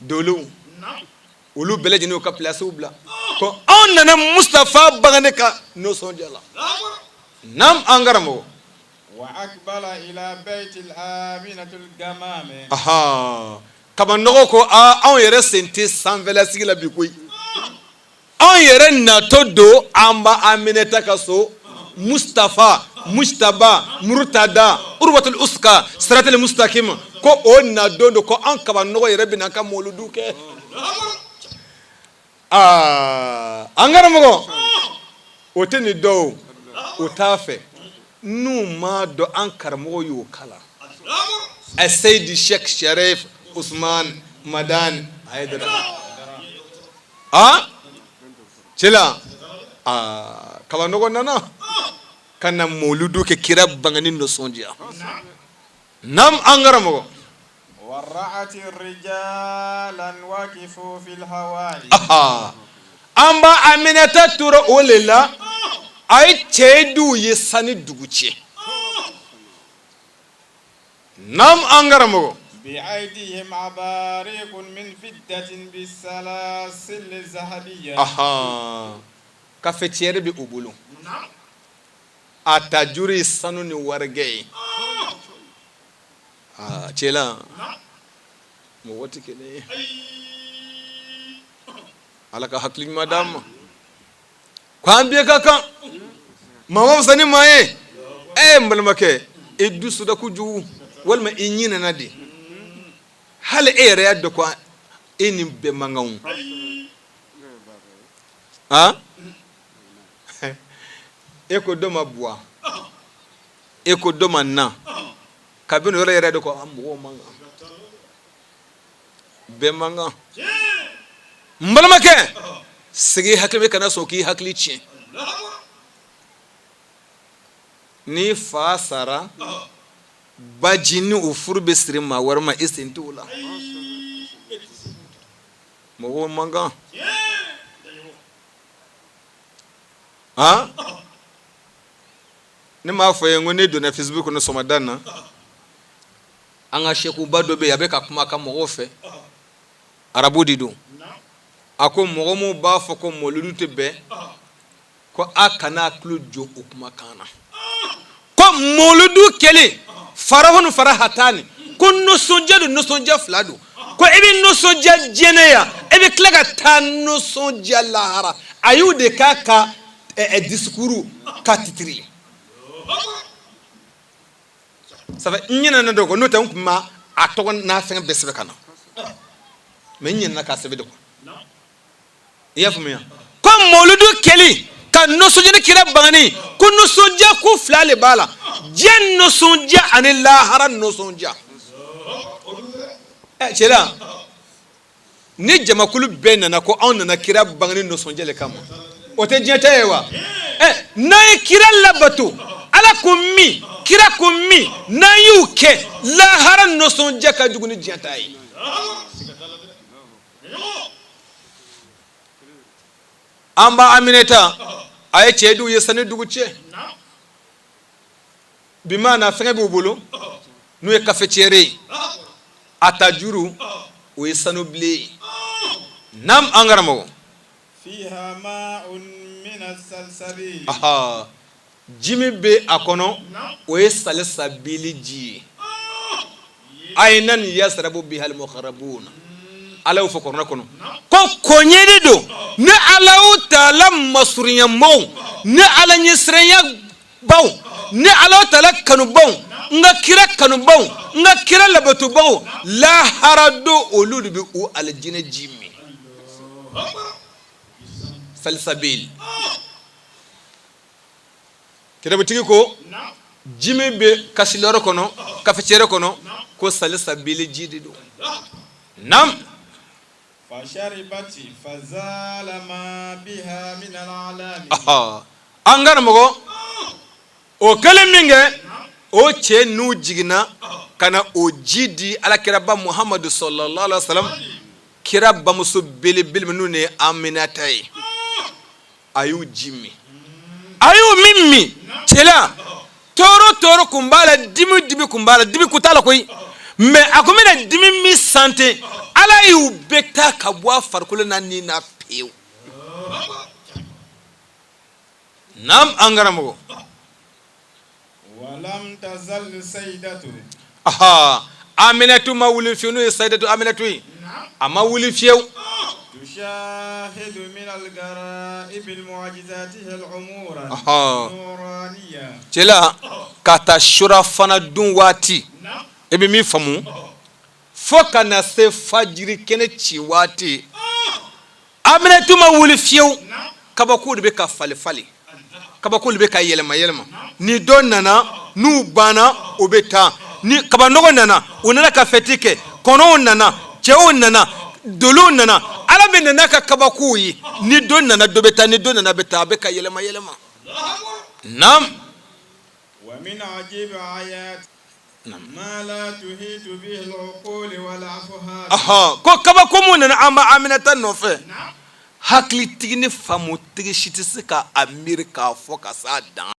dolow olu bɛɛ lajɛlen y'u ka pilasiw bila ko anw nana Mustafa bangeni ka nisɔndiya la. Naam, an karamɔgɔ. Kabanɔgɔ ko aa, anw yɛrɛ sen tɛ sanfɛla sigi la bi koyi. Anw yɛrɛ natɔ don an ba Aminata ka so, Mustafa Mujtaba Murtada Urwatul Uska Siratal Mustakim, ko o nadon don, ko an kabanɔgɔ yɛrɛ bɛna an ka mɔludu kɛ. Aa, an karamɔgɔ, o tɛ nin dɔn, o t'a fɛ n'u m'a dɔn. An karamɔgɔ y'o kalan, Seyidi Sheikh Sharif Usman. Madani Hayidara a cɛla aa kabanɔgɔ nana ka na moludu kɛ kira bangeni nisɔndiya nam an karamɔgɔ an ba Aminata tora o le la a ye cɛ duw ye sani dugu cɛ nam an karamɔgɔ cafetière bɛ u bolo a tajuru ye sanu ni warijɛ ye aa cɛla mɔgɔ tɛ kelen ye ala ka hakili ɲuman d'an ma ko an bɛɛ ka kan maa ma fisa ni maa ye ɛ n balimakɛ i dusuda kojugu walima i ɲinɛna de hali e yɛrɛ y'a dɔn ko e ni bɛɛ man kan o e ko dɔ ma buwa e ko dɔ ma na kabini yɔrɔ yɛrɛ de ko an mɔgɔw man kan bɛɛ man kan n balimakɛ sigi hakili bɛ kana sɔn k'i hakili tiɲɛ ni fa sara baji ni o furu bɛ siri maa wɛrɛ ma i sen t'o la mɔgɔw man kan han ne m'a fɔ ye n ko ne donna facebook kɔnɔ sɔgɔmada na an ka sekuba dɔ bɛ yen a bɛ ka kuma a ka mɔgɔw fɛ arabu de don a ko mɔgɔ minnu b'a fɔ ko mɔludu tɛ bɛn ko a kana a tulo jɔ o kumakan na ko mɔludu kɛlen farahun farahatani ko nisɔndiya don nisɔndiya fila don ko i bɛ nisɔndiya diɲɛ yan i bɛ tila ka taa nisɔndiya lahara a y'o de k'a ka discours ka titre ye ça fait n ɲinɛna dɔ kɔ n'o tɛ n tun ma a tɔgɔ n'a fɛn bɛɛ sɛbɛn ka na mais n ɲinɛna k'a sɛbɛn de quoi i y'a faamuya ko mɔludu kɛli ka nisɔndiya ni kira bangeni ko nisɔndiya ko fila le b'a la diɲɛ nisɔndiya ani lahara nisɔndiya ɛ cɛla ni jamakulu bɛɛ nana ko anw nana kira bangeni nisɔndiya le kama o tɛ diɲɛ ta ye wa ɛ n'an ye kira labato ala ko min kira ko min n'an y'o kɛ lahara nisɔndiya ka jugu ni diɲɛ ta ye an ba Aminata a ye cɛ duw ye sani dugu cɛ bi maana fɛngɛ b'u bolo n'o ye cafetière ye a tajuru o ye sanu bilen ye nam an karamɔgɔ ji min bɛ a kɔnɔ o ye salisabili ji ye ayinan yasrabu bihal mukarabuna ala y'o fɔ kuranɛ kɔnɔ ko kɔɲɛ de don ni Alahu taala masurunyamaw ni ala ɲɛsiranyabaw ni Alahu taala kanubaw n ka kira kanubaw n ka kira labatobaw lahara don olu de bɛ o alijinɛ ji min salisabil kitabutigi ko ji min bɛ kasiliyɔrɔ kɔnɔ cafetière kɔnɔ ko salisabili ji de don nam an karamɔgɔ o kɛlen min kɛ o cɛ n'u jiginna ka na o ji di alakiraba muhamadu sallallahu alaihi wasallam kira bamuso belebele minnu ye Aminata ye a y'u ji min a y'u min min cɛla tɔɔrɔ tɔɔrɔ kun b'a la dimi dimi kun b'a la dimi kun t'a la koyi mais a kun bɛna dimi min sante ala y'u bɛɛ ta ka bɔ a farikolo n'a ni na pewu naam an karamɔgɔ Walam tazal sayidatu aha Aminatu ma wuli fiyewu n'o ye sayidatu Aminatu ye a ma wuli fiyewu tushahidu min al-garaibi mu'jizatiha al-umura nuraniya cɛla ka taa surafana dun waati i bɛ min faamu fo ka na se fajiri kɛnɛ ci waati Aminatu ma wuli fiyewu kabako de bɛ ka falen falen kabako de bɛ ka yɛlɛma yɛlɛma ni dɔ nana n'u banna o bɛ taa ni kabanɔgɔ nana u nana ka fɛti kɛ kɔnɔw nana Cɛw nana, dolow nana. Ala bɛ nana ka kabakow ye. Ni dɔ nana, dɔ bɛ taa. Ni dɔ nana, bɛ taa. A bɛ ka yɛlɛma yɛlɛma. Naam. Ko kabako mun nana an ba Aminata nɔfɛ, hakilitigi ni faamutigi si tɛ se ka a miiri k'a fɔ ka s'a dan.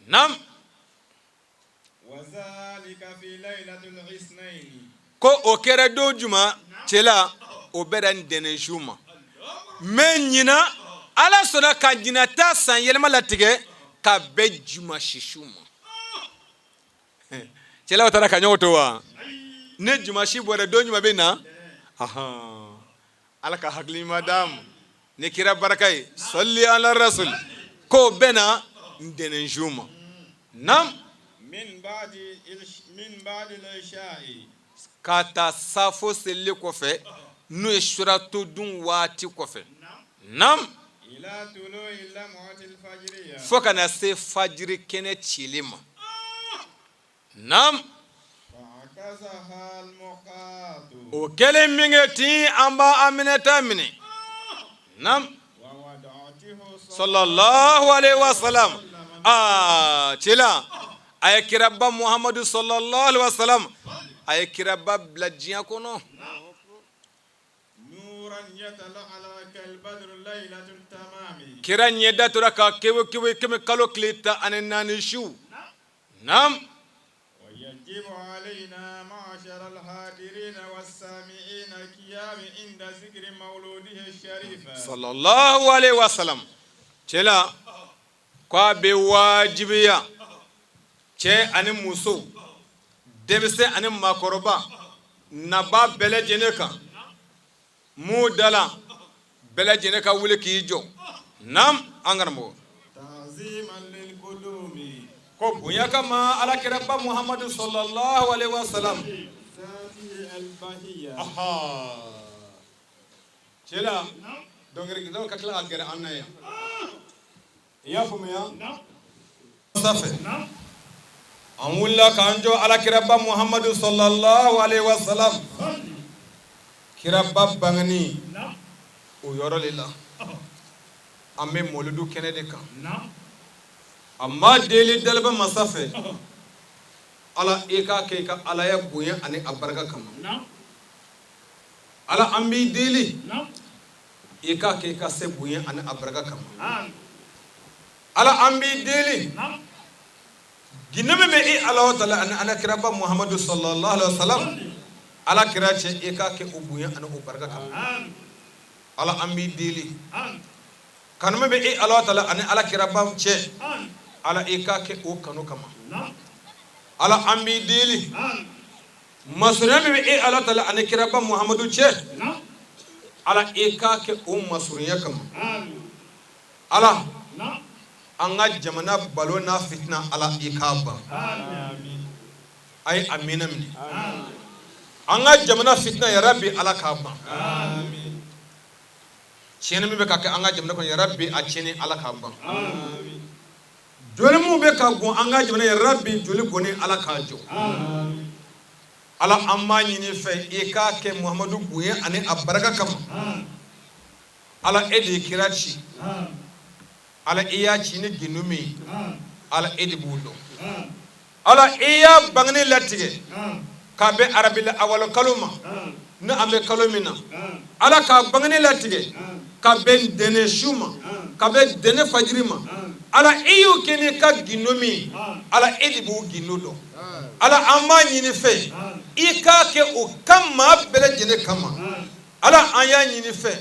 Naam. Ko o kɛra don juma cɛla, o bɛnna ntɛnɛn su ma. Mais ɲinan, Ala sɔnna ka ɲinan ta san yɛlɛma latigɛ ka bɛn jumasi su ma. Cɛlaw taara ka ɲɔgɔn to wa? Ni jumasi bɔra, don jumɛn bɛ na? Ala ka hakili ɲuman d'an ma ni kira baraka ye. Sɔli ala rasul. K'o bɛnna ntɛnɛn su ma. Naam. Ka taa safo seli kɔfɛ, n'o ye surato dun waati kɔfɛ. Naam. Fo ka na se fajiri kɛnɛ cili ma. Naam. O kɛlen min kɛ ten, an ba Aminata minɛ. Naam. Sallallahu alaihi wasallam. Aa, cɛla, a ye kiraba Muhamadu sallallahu alaihi wasallam, a ye kiraba bila diɲɛ kɔnɔ. Kira ɲɛda tora ka kewe kewe kɛmɛ kalo tile 14 su. Naam. Sallallahu alaihi wasallam. Cɛla, k'a bɛ wajibiya cɛ ani muso, denmisɛn ani maakɔrɔba, naba bɛɛ lajɛlen kan mun dala bɛɛ lajɛlen ka wuli k'i jɔ. Naam, an karamɔgɔ ko bonya kama ala kiraba Muhamadu sallallahu alaihi wasallam. Cɛla, dɔnkilikilaw ka tila ka gɛrɛ an na yan. I y'a faamuya? Sanfɛ an wulila k'an jɔ ala kiraba Muhamadu sallallahu alaihi wasallam, kiraba bangeni o yɔrɔ de la. An bɛ mɔlidu kɛnɛ de kan. An b'a deli daliba masa fɛ, Ala i k'a kɛ i ka alaya bonya ani a barika kama. Ala, an b'i deli, i k'a kɛ i ka se bonya ani a barika kama. Ala, an b'i deli, gindo min bɛ i Alahu taala ani ala kiraba Muhamadu sallallahu alaihi wasallam, ala kira cɛ, i k'a kɛ o bonya ani o barika kama. Ala, an b'i deli, kanu min bɛ i Alahu taala ani ala kiraba cɛ, Ala i k'a kɛ o kanu kama. Ala, an b'i deli, masurunya min bɛ e Ala taala ani kiraba Muhamadu cɛ, Ala i k'a kɛ o masurunya kama. Ala, an ka jamana balo n'a fitina, Ala i k'a ban. A ye amina minɛ. An ka jamana fitina, yarabi Ala k'a ban. Tiɲɛni min bɛ ka kɛ an ka jamana kɔnɔ, yarabi a tiɲɛni, Ala k'a ban. Joli minnu bɛ ka bɔn an ka jamana, yarabi joli bɔnnen, Ala k'a jɔ. Ala, an b'a ɲini fɛ, i k'a kɛ Muhamadu bonya ani a barika kama. Ala, e de ye kira ci. Ala, i y'a ci ni gindo min ye, Ala e de b'o dɔn. Ala, i y'a bangeni latigɛ k'a bɛn arabila awalo kalo ma, ni an bɛ kalo min na. Ala k'a bangeni latigɛ ka bɛn ntɛnɛn su ma, ka bɛn ntɛnɛn fajiri ma. Ala, i y'o kɛ n'i ka gindo min ye, Ala e de b'o gindo dɔn. Ala, an b'a ɲini fɛ, i k'a kɛ o kama, bɛɛ lajɛlen kama. Ala, an y'a ɲini fɛ,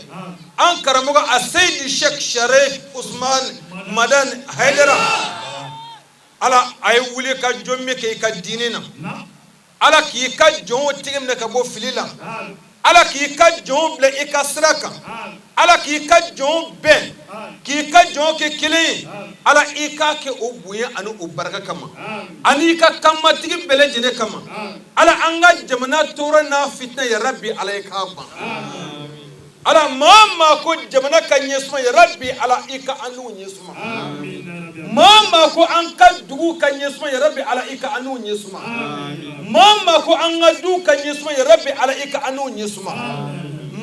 an karamɔgɔ a Seyidi Sheikh Sharif Usman Madani Hayidara, Ala a ye wuli ka jɔ min kɛ i ka diinɛ na, Ala k'i ka jɔnw tɛgɛ minɛ ka bɔ fili la, Ala k'i ka jɔnw bila i ka sira kan, Ala k'i ka jɔnw bɛn, k'i ka jɔnw kɛ kelen ye. Ala i k'a kɛ o bonya ani o barika kama, ani i ka kanmatigi bɛɛ lajɛlen kama. Ala, an ka jamana tɔɔrɔ n'a fitina, yarabi Ala i k'a ban. Ala, maa maa ko jamana ka ɲɛsuma, yarabi Ala, i ka an n'u ɲɛsuma. Maa maa ko an ka dugu ka ɲɛsuma, yarabi Ala, i ka an n'u ɲɛsuma. Maa maa ko an ka du ka ɲɛsuma, yarabi Ala, i ka an n'u ɲɛsuma.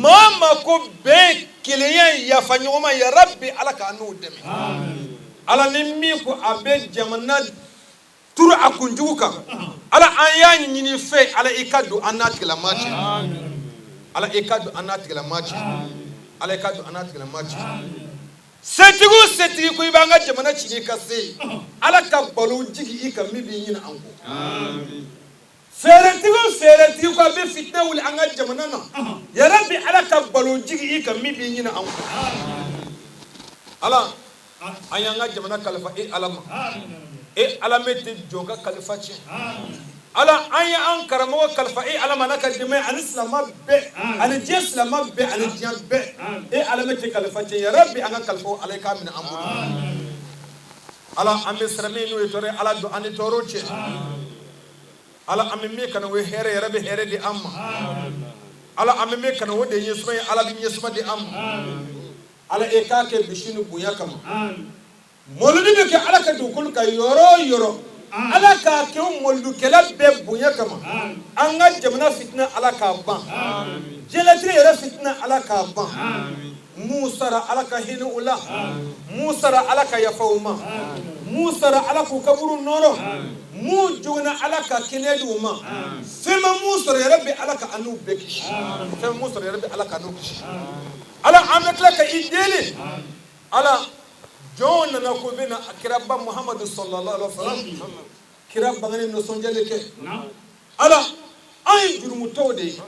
Maa maa ko bɛn, kelenya, yafa ɲɔgɔn ma, yarabi Ala, ka an n'u dɛmɛ. Ala, ni min ko a bɛ jamana turu a kunjugu kan, Ala, an y'a ɲini fɛ, Ala, i ka don an n'a tigilama cɛ. Ala, i ka don an n'a tigilama cɛ. Ala, i ka don an n'a tigilama cɛ. Setigi o setigi ko i b'an ka jamana ci n'i ka se ye, Ala ka balo jigi i kan min b'i ɲinɛ an kɔ. Fɛɛrɛtigi o fɛɛrɛtigi ko a bɛ fitinɛ wuli an ka jamana na, yarabi Ala ka balo jigi i kan min b'i ɲinɛ an kɔ. Ala, an y'an ka jamana kalifa e Ala ma. E Ala min tɛ jɔn ka kalifa tiɲɛ, Ala, an ye an karamɔgɔ kalifa e Ala ma n'a ka denbaya ani silama bɛɛ ani diɲɛ silama bɛɛ ani diɲɛ bɛɛ. E Ala min tɛ kalifa tiɲɛ, yarabi an ka kalifaw, Ala, i k'a minɛ an bolo. Ala, an bɛ siran min n'o ye tɔɔrɔ ye, Ala, don an ni tɔɔrɔ cɛ. Ala, an bɛ min kanu o ye hɛrɛ, yɛrɛ bɛ hɛrɛ di an ma. Ala, an bɛ min kanu o de ye ɲɛsuma ye, Ala bɛ ɲɛsuma di an ma. Ala, e k'a kɛ bisi ni bonya kama. Mɔludi bɛ kɛ Ala ka dugukolo kan yɔrɔ o yɔrɔ, Ala k'a kɛ o mɔludukɛla bɛɛ bonya kama. An ka jamana fitina, Ala k'a ban. Diɲɛlatigɛ yɛrɛ fitina, Ala k'a ban. Mun sara, Ala ka hinɛ u la. Mun sara, Ala ka yafa u ma. Mun sara, Ala k'u kaburu nɔɔrɔ. Mun joginna, Ala ka kɛnɛya di u ma. Fɛn ma mun sɔrɔ, yɛrɛ bɛ Ala ka an n'u bɛɛ kisi. Fɛn ma mun sɔrɔ, yɛrɛ bɛ Ala ka an n'u kisi. Ala, an bɛ tila ka i deli. Ala, jɔnw nana ko bɛ na kiraba Muhamadu sallallahu alaihi wasallam kira bangeni nisɔndiyali kɛ. Ala, an ye jurumutɔw de ye.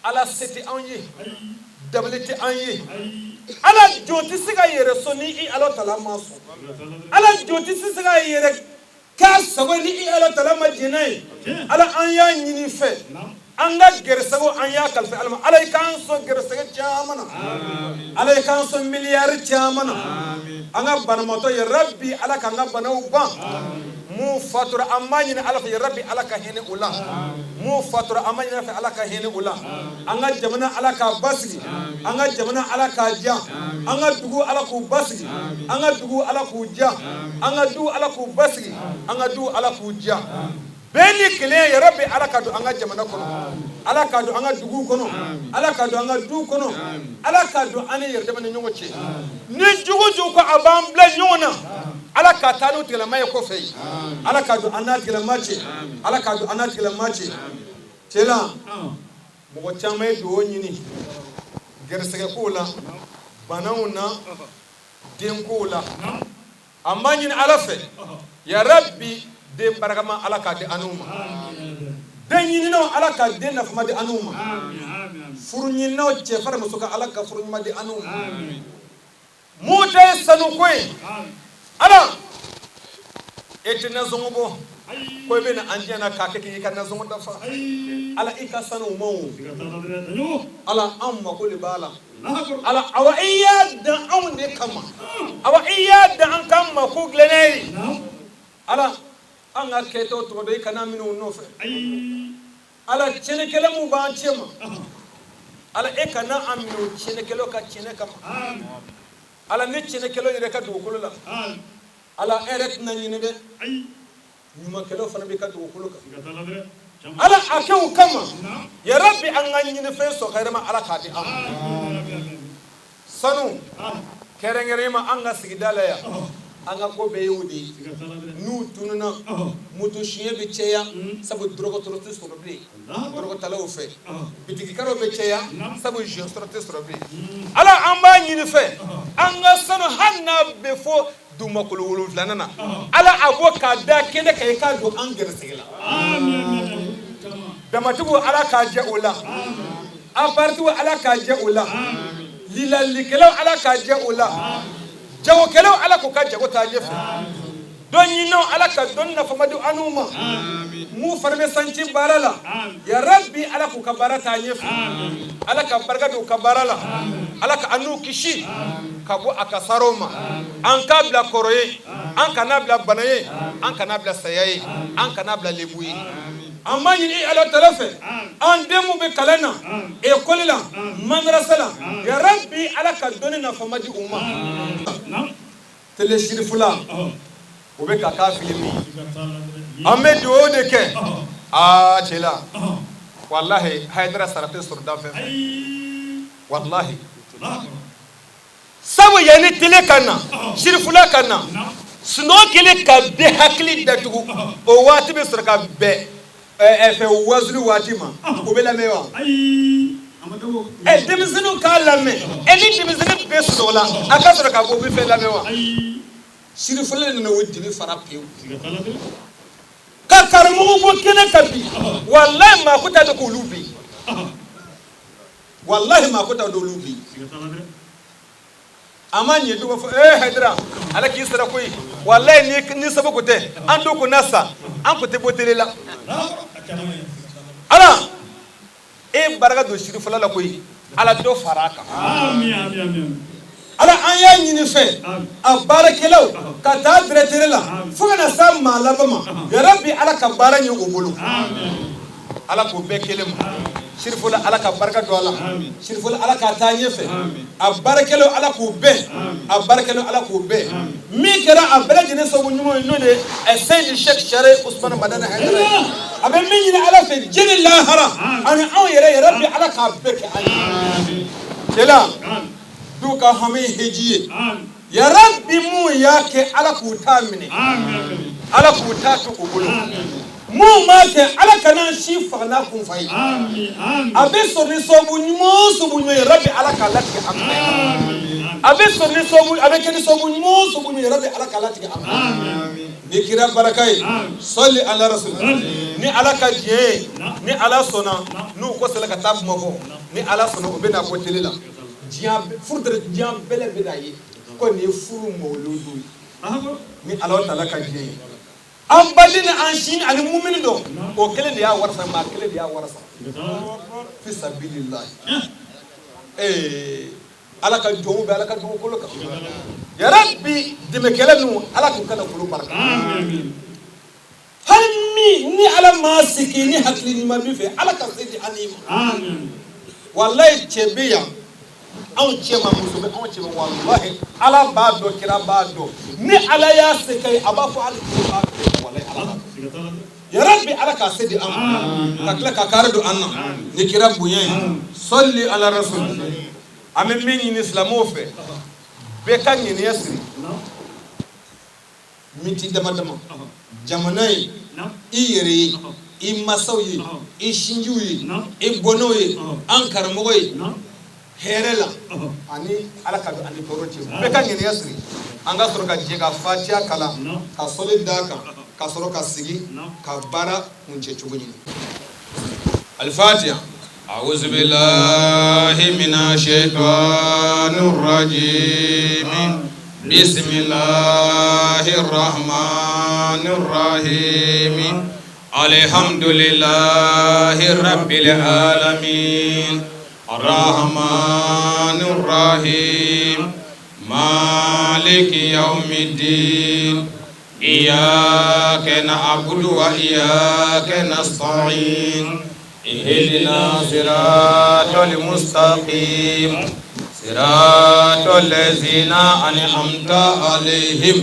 Ala, se tɛ anw ye, dabali tɛ an ye. Ala, jɔn tɛ se ka yɛrɛ sɔn ni i Ala tala ma sɔn. Ala, jɔn tɛ se ka yɛrɛ k'a sago ni i Ala tala ma jɛn n'a ye. Ala, an y'a ɲini fɛ, an ka gɛrɛsɛgɛw, an y'a kalifa Ala ma. Ala, i k'an sɔn gɛrɛsɛgɛ caman na. Ala, i k'an sɔn miliyari caman na. An ka banabaatɔ, yarabi Ala k'an ka banaw ban. Mun fatura, an b'a ɲini Ala fɛ, yarabi Ala ka hinɛ u la. Mun fatura, an b'a ɲini Ala fɛ, Ala ka hinɛ u la. An ka jamana, Ala k'a basigi. An ka jamana, Ala k'a diya. An ka dugu, Ala k'u basigi. An ka dugu, Ala k'u diya. An ka du, Ala k'u basigi. An ka du, Ala k'u diya. Bɛn ni kelenya, yarabi Ala ka don an ka jamana kɔnɔ. Ala ka don an ka dugu kɔnɔ. Ala ka don an ka du kɔnɔ. Ala ka don an ni yɛrɛ ni ɲɔgɔn cɛ. Ni jugu jugu ko a b'an bila ɲɔgɔn na, Ala ka taa n'o tigilama ye kɔfɛ yen. Ala ka don an n'a tigilama cɛ. Ala ka don an n'a tigilama cɛ. Cɛla mɔgɔ caman ye dugawu ɲini gɛrɛsɛgɛkow la, banaw na, denkow la. An b'a ɲini Ala fɛ, yarabi den barakama, Ala k'a di an ma. Den ɲininaw, Ala ka den nafama di an ma. Furu ɲininaw, cɛ fara muso kan, Ala ka furu ɲuman di an ma. Mun ta ye sanuko ye, Ala, e tɛ nasɔngɔ bɔ ko i bɛ na an diɲɛ na k'a kɛ k'i ka nasɔngɔ dafa. Ala, i ka sanu ma o. Ala, an mako de b'a la. Ala, awa i y'a dan anw de kama. Awa i y'a dan an k'an mako dilan n'a ye. Ala, an ka kɛtaw tɔgɔ dɔn, i kana minɛ u nɔfɛ. Ala, tiɲɛnikɛla mun b'an cɛ ma, Ala, e kana an minɛ o tiɲɛnikɛlaw ka tiɲɛ kama. Ala, ni tiɲɛnikɛlaw yɛrɛ ka dugukolo la, Ala, e yɛrɛ tɛna ɲinɛ dɛ. Ɲumankɛlaw fana b'i ka dugukolo kan. Ala, a kɛ o kama, yarabi an ka ɲinifɛn sɔn ka yɛrɛ ma, Ala k'a di an ma. Sanu kɛrɛnkɛrɛn ma, an ka sigida la yan, an ka ko bɛɛ y'o de ye. N'u tununna, moto siɲɛ bɛ caya, sabu dɔrɔgɔ tɔrɔ tɛ sɔrɔ bilen dɔrɔgɔtalaw fɛ. Bitigikaraw bɛ caya, sabu jeunes sɔrɔ tɛ sɔrɔ bilen. Ala, an b'a ɲini fɛ, an ka sanu, hali n'a bɛ fɔ dugumakolo wolonfilanan na, Ala, a bɔ k'a da kɛnɛ kan, i k'a don an gɛrɛsɛgɛ la. Damatigiw, Ala k'a jɛ o la. Apartiw, Ala k'a jɛ o la. Lilalikɛlaw, Ala k'a jɛ o la. Jagokɛlaw, Ala k'u ka jago taa ɲɛfɛ. Dɔn ɲininaw, Ala ka dɔnni nafama di anw ma. Mun fana bɛ sanci baara la, yarabi Ala k'u ka baara taa ɲɛfɛ. Ala ka barika don u ka baara la. Ala ka an n'u kisi ka bɔ a kasaraw ma. An k'a bila kɔrɔ ye, an kana bila bana ye, an kana bila saya ye, an kana bila lebu ye. An b'a ɲini Ala tala fɛ, an denw bɛ kalan na, ekɔli la, madrasa la, ya Rabbi, Ala ka dɔnni nafama di u ma. Télé Sirifula, o bɛ ka k'a fili min, an bɛ dugawu de kɛ. Aa, cɛ la, walahi, Hayidara sara tɛ sɔrɔ da fɛn fɛ, walahi. Sabu yanni télé ka na, Sirifula ka na, sunɔgɔ kɛlen ka bɛɛ hakili datugu, o waati bɛ sɔrɔ ka bɛn fɛ wazuli waati ma. O bɛ lamɛn wa? Ɛ, denmisɛnninw k'a lamɛn. Ɛ, ni denmisɛnnin bɛɛ sunɔgɔ la, a ka sɔrɔ k'a fɔ o bɛ fɛn lamɛn wa? Sirifula de nana o dibi fara pewu ka karamɔgɔ bɔ kɛnɛ kan bi. Walahi, maa ko t'a dɔn k'olu bɛ yen. Walahi, maa ko t'a dɔn olu bɛ yen. A ma ɲɛ, dɔw b'a fɔ: ee, Hayidara, Ala k'i sara koyi. Walahi, ni sababu tɛ, an dɔw ko na sa, an ko tɛ bɔ télé la. Ala e barika don Sirifula la koyi. Ala dɔ fara a kan. Ala, an y'a ɲini fɛ, a baarakɛlaw ka taa directeur la fo ka na sa maa laban ma, yarabi, Ala ka baara ɲɛ o bolo. Ala k'o bɛɛ kelen ma. Sirifula, Ala ka barika don a la. Sirifula, Ala k'a taa ɲɛfɛ. A baarakɛlaw, Ala k'u bɛn. A baarakɛlaw, Ala k'u bɛn. Min kɛra a bɛɛ lajɛlen sababu ɲuman ye, n'o de ye Seyidi Sheikh Sare Usumani Madani Hayidara ye, a bɛ min ɲini Ala fɛ diɲɛ ni lahara ani anw yɛrɛ, yɛrɛ bi, Ala k'a bɛɛ kɛ an ye. Cɛla dɔw ka hami ye heji ye, yarabi, mun y'a kɛ, Ala k'u ta minɛ, Ala k'u ta to u bolo. Mun b'a kɛ, Ala kana si faga n'a kun fa ye. A bɛ sɔrɔ ni sababu ɲuman o sababu ɲuman ye, yarabi, Ala k'a latigɛ an fɛ. A bɛ sɔrɔ ni sababu, a bɛ kɛ ni sababu ɲuman o sababu ɲuman ye, yarabi, Ala k'a latigɛ an fɛ ni kira baraka ye. Sɔli ala rasul. Ni Ala ka diɲɛ ye, ni Ala sɔnna, n'u ko sera ka taa Bamakɔ, ni Ala sɔnna, u bɛ na bɔ télé la. Diɲɛ furu tɛ, diɲɛ bɛɛ bɛ n'a ye ko nin ye furu mawuludu ye. Ni Ala taala ka diɲɛ ye, an baden ni an sini ani mumini dɔ, o kelen de y'a warasa, maa kelen de y'a warasa fi sabilillahi. Ee, Ala ka jɔnw bɛ Ala ka dugukolo kan. Yarabi, dɛmɛkɛla ninnu, Ala k'u ka nafolo barika. Hali min ni Ala maa sigi ni hakili ɲuman min fɛ, Ala ka se di an ma. Walayi, cɛ bɛ yan anw cɛ ma, muso bɛ anw cɛ ma. Walahi, Ala b'a dɔn, kira b'a dɔn. Ni Ala y'a se kɛ ye, a b'a fɔ hali kile b'a bɛɛ. Walayi, Ala b'a dɔn. Yarabi, Ala k'a se di an ma, ka tila ka kari don an na ni kira bonya ye. Sɔli ala rasul. An bɛ min ɲini silamɛw fɛ, bɛɛ ka ŋaniya siri miniti dama dama, jamana ye, i yɛrɛ ye, i masaw ye, i sinjiw ye, i bɔnɛw ye, an karamɔgɔ ye, hɛrɛ la ani Ala ka don ani tɔɔrɔ cɛ. Bɛɛ ka ŋaniya siri. An ka sɔrɔ ka jɛ ka fatiya kalan, ka sɔli d'a kan, ka sɔrɔ ka sigi ka baara kuncɛ cogo ɲini. Alifatiya. أعوذ بالله من الشيطان الرجيم. بسم الله الرحمن الرحيم. الحمد لله رب العالمين، الرحمن الرحيم، مالك يوم الدين. إياك نعبد وإياك نستعين. اهدنا صراط المستقيم، صراط الذين أنعمت عليهم،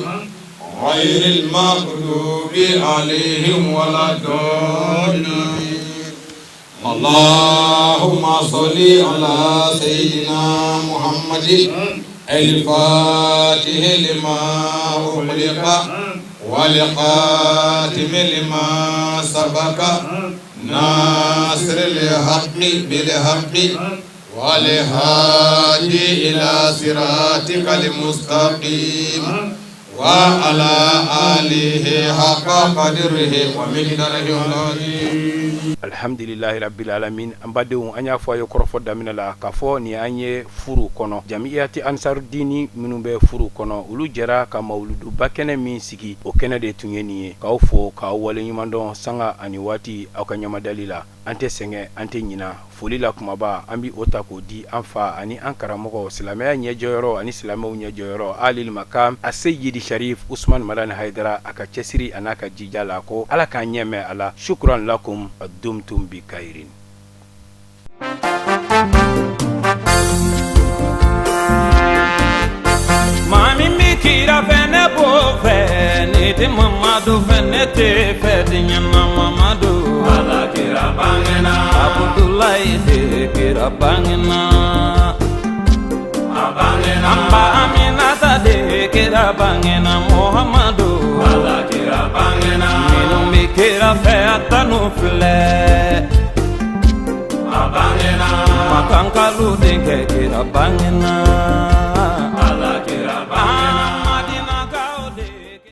غير المغضوب عليهم ولا الضالين. اللهم صل على سيدنا محمد الفاتح لما أغلق، والخاتم لما سبق، ناصر الحق بالحق، والهادي إلى صراطك المستقيم، وعلى آله حق قدره ومقداره العظيم. Alhamdulilahi rabbil alamin. An badenw, an y'a fɔ a ye kɔrɔfɔ daminɛ la k'a fɔ nin an ye furu kɔnɔ, Jamiyati Ansarudini minnu bɛ furu kɔnɔ, olu jɛra ka mawuluduba kɛnɛ min sigi, o kɛnɛ de tun ye nin ye. K'aw fo k'aw waleɲumandɔn sanga ani waati aw ka ɲamadali la. An tɛ sɛgɛn, an tɛ ɲina. Foli la kumaba, an bɛ o ta k'o di an fa ani an karamɔgɔ, silamɛya ɲɛjɔyɔrɔ ani silamɛw ɲɛjɔyɔrɔ, Alil Makam Aseyidi Sharif Usman Madani Hayidara, a ka cɛsiri a n'a ka jija la, ko Ala k'an ɲɛ mɛn a la. Shukran lakum dumtum bi kairin. Maa min bɛ kira fɛ, ne b'o fɛ. N'i tɛ Mamadu fɛ, ne tɛ fɛ diɲɛ na. Mamadu, Ala kira bangena. Abudulayi de kira bangena. A bangena. An ba Aminata de kira bangena. Muhamadu, Ala kira bangena. Minnu bɛ kira fɛ, a tanu filɛ. A bangena. Makankalu denkɛ kira bangena.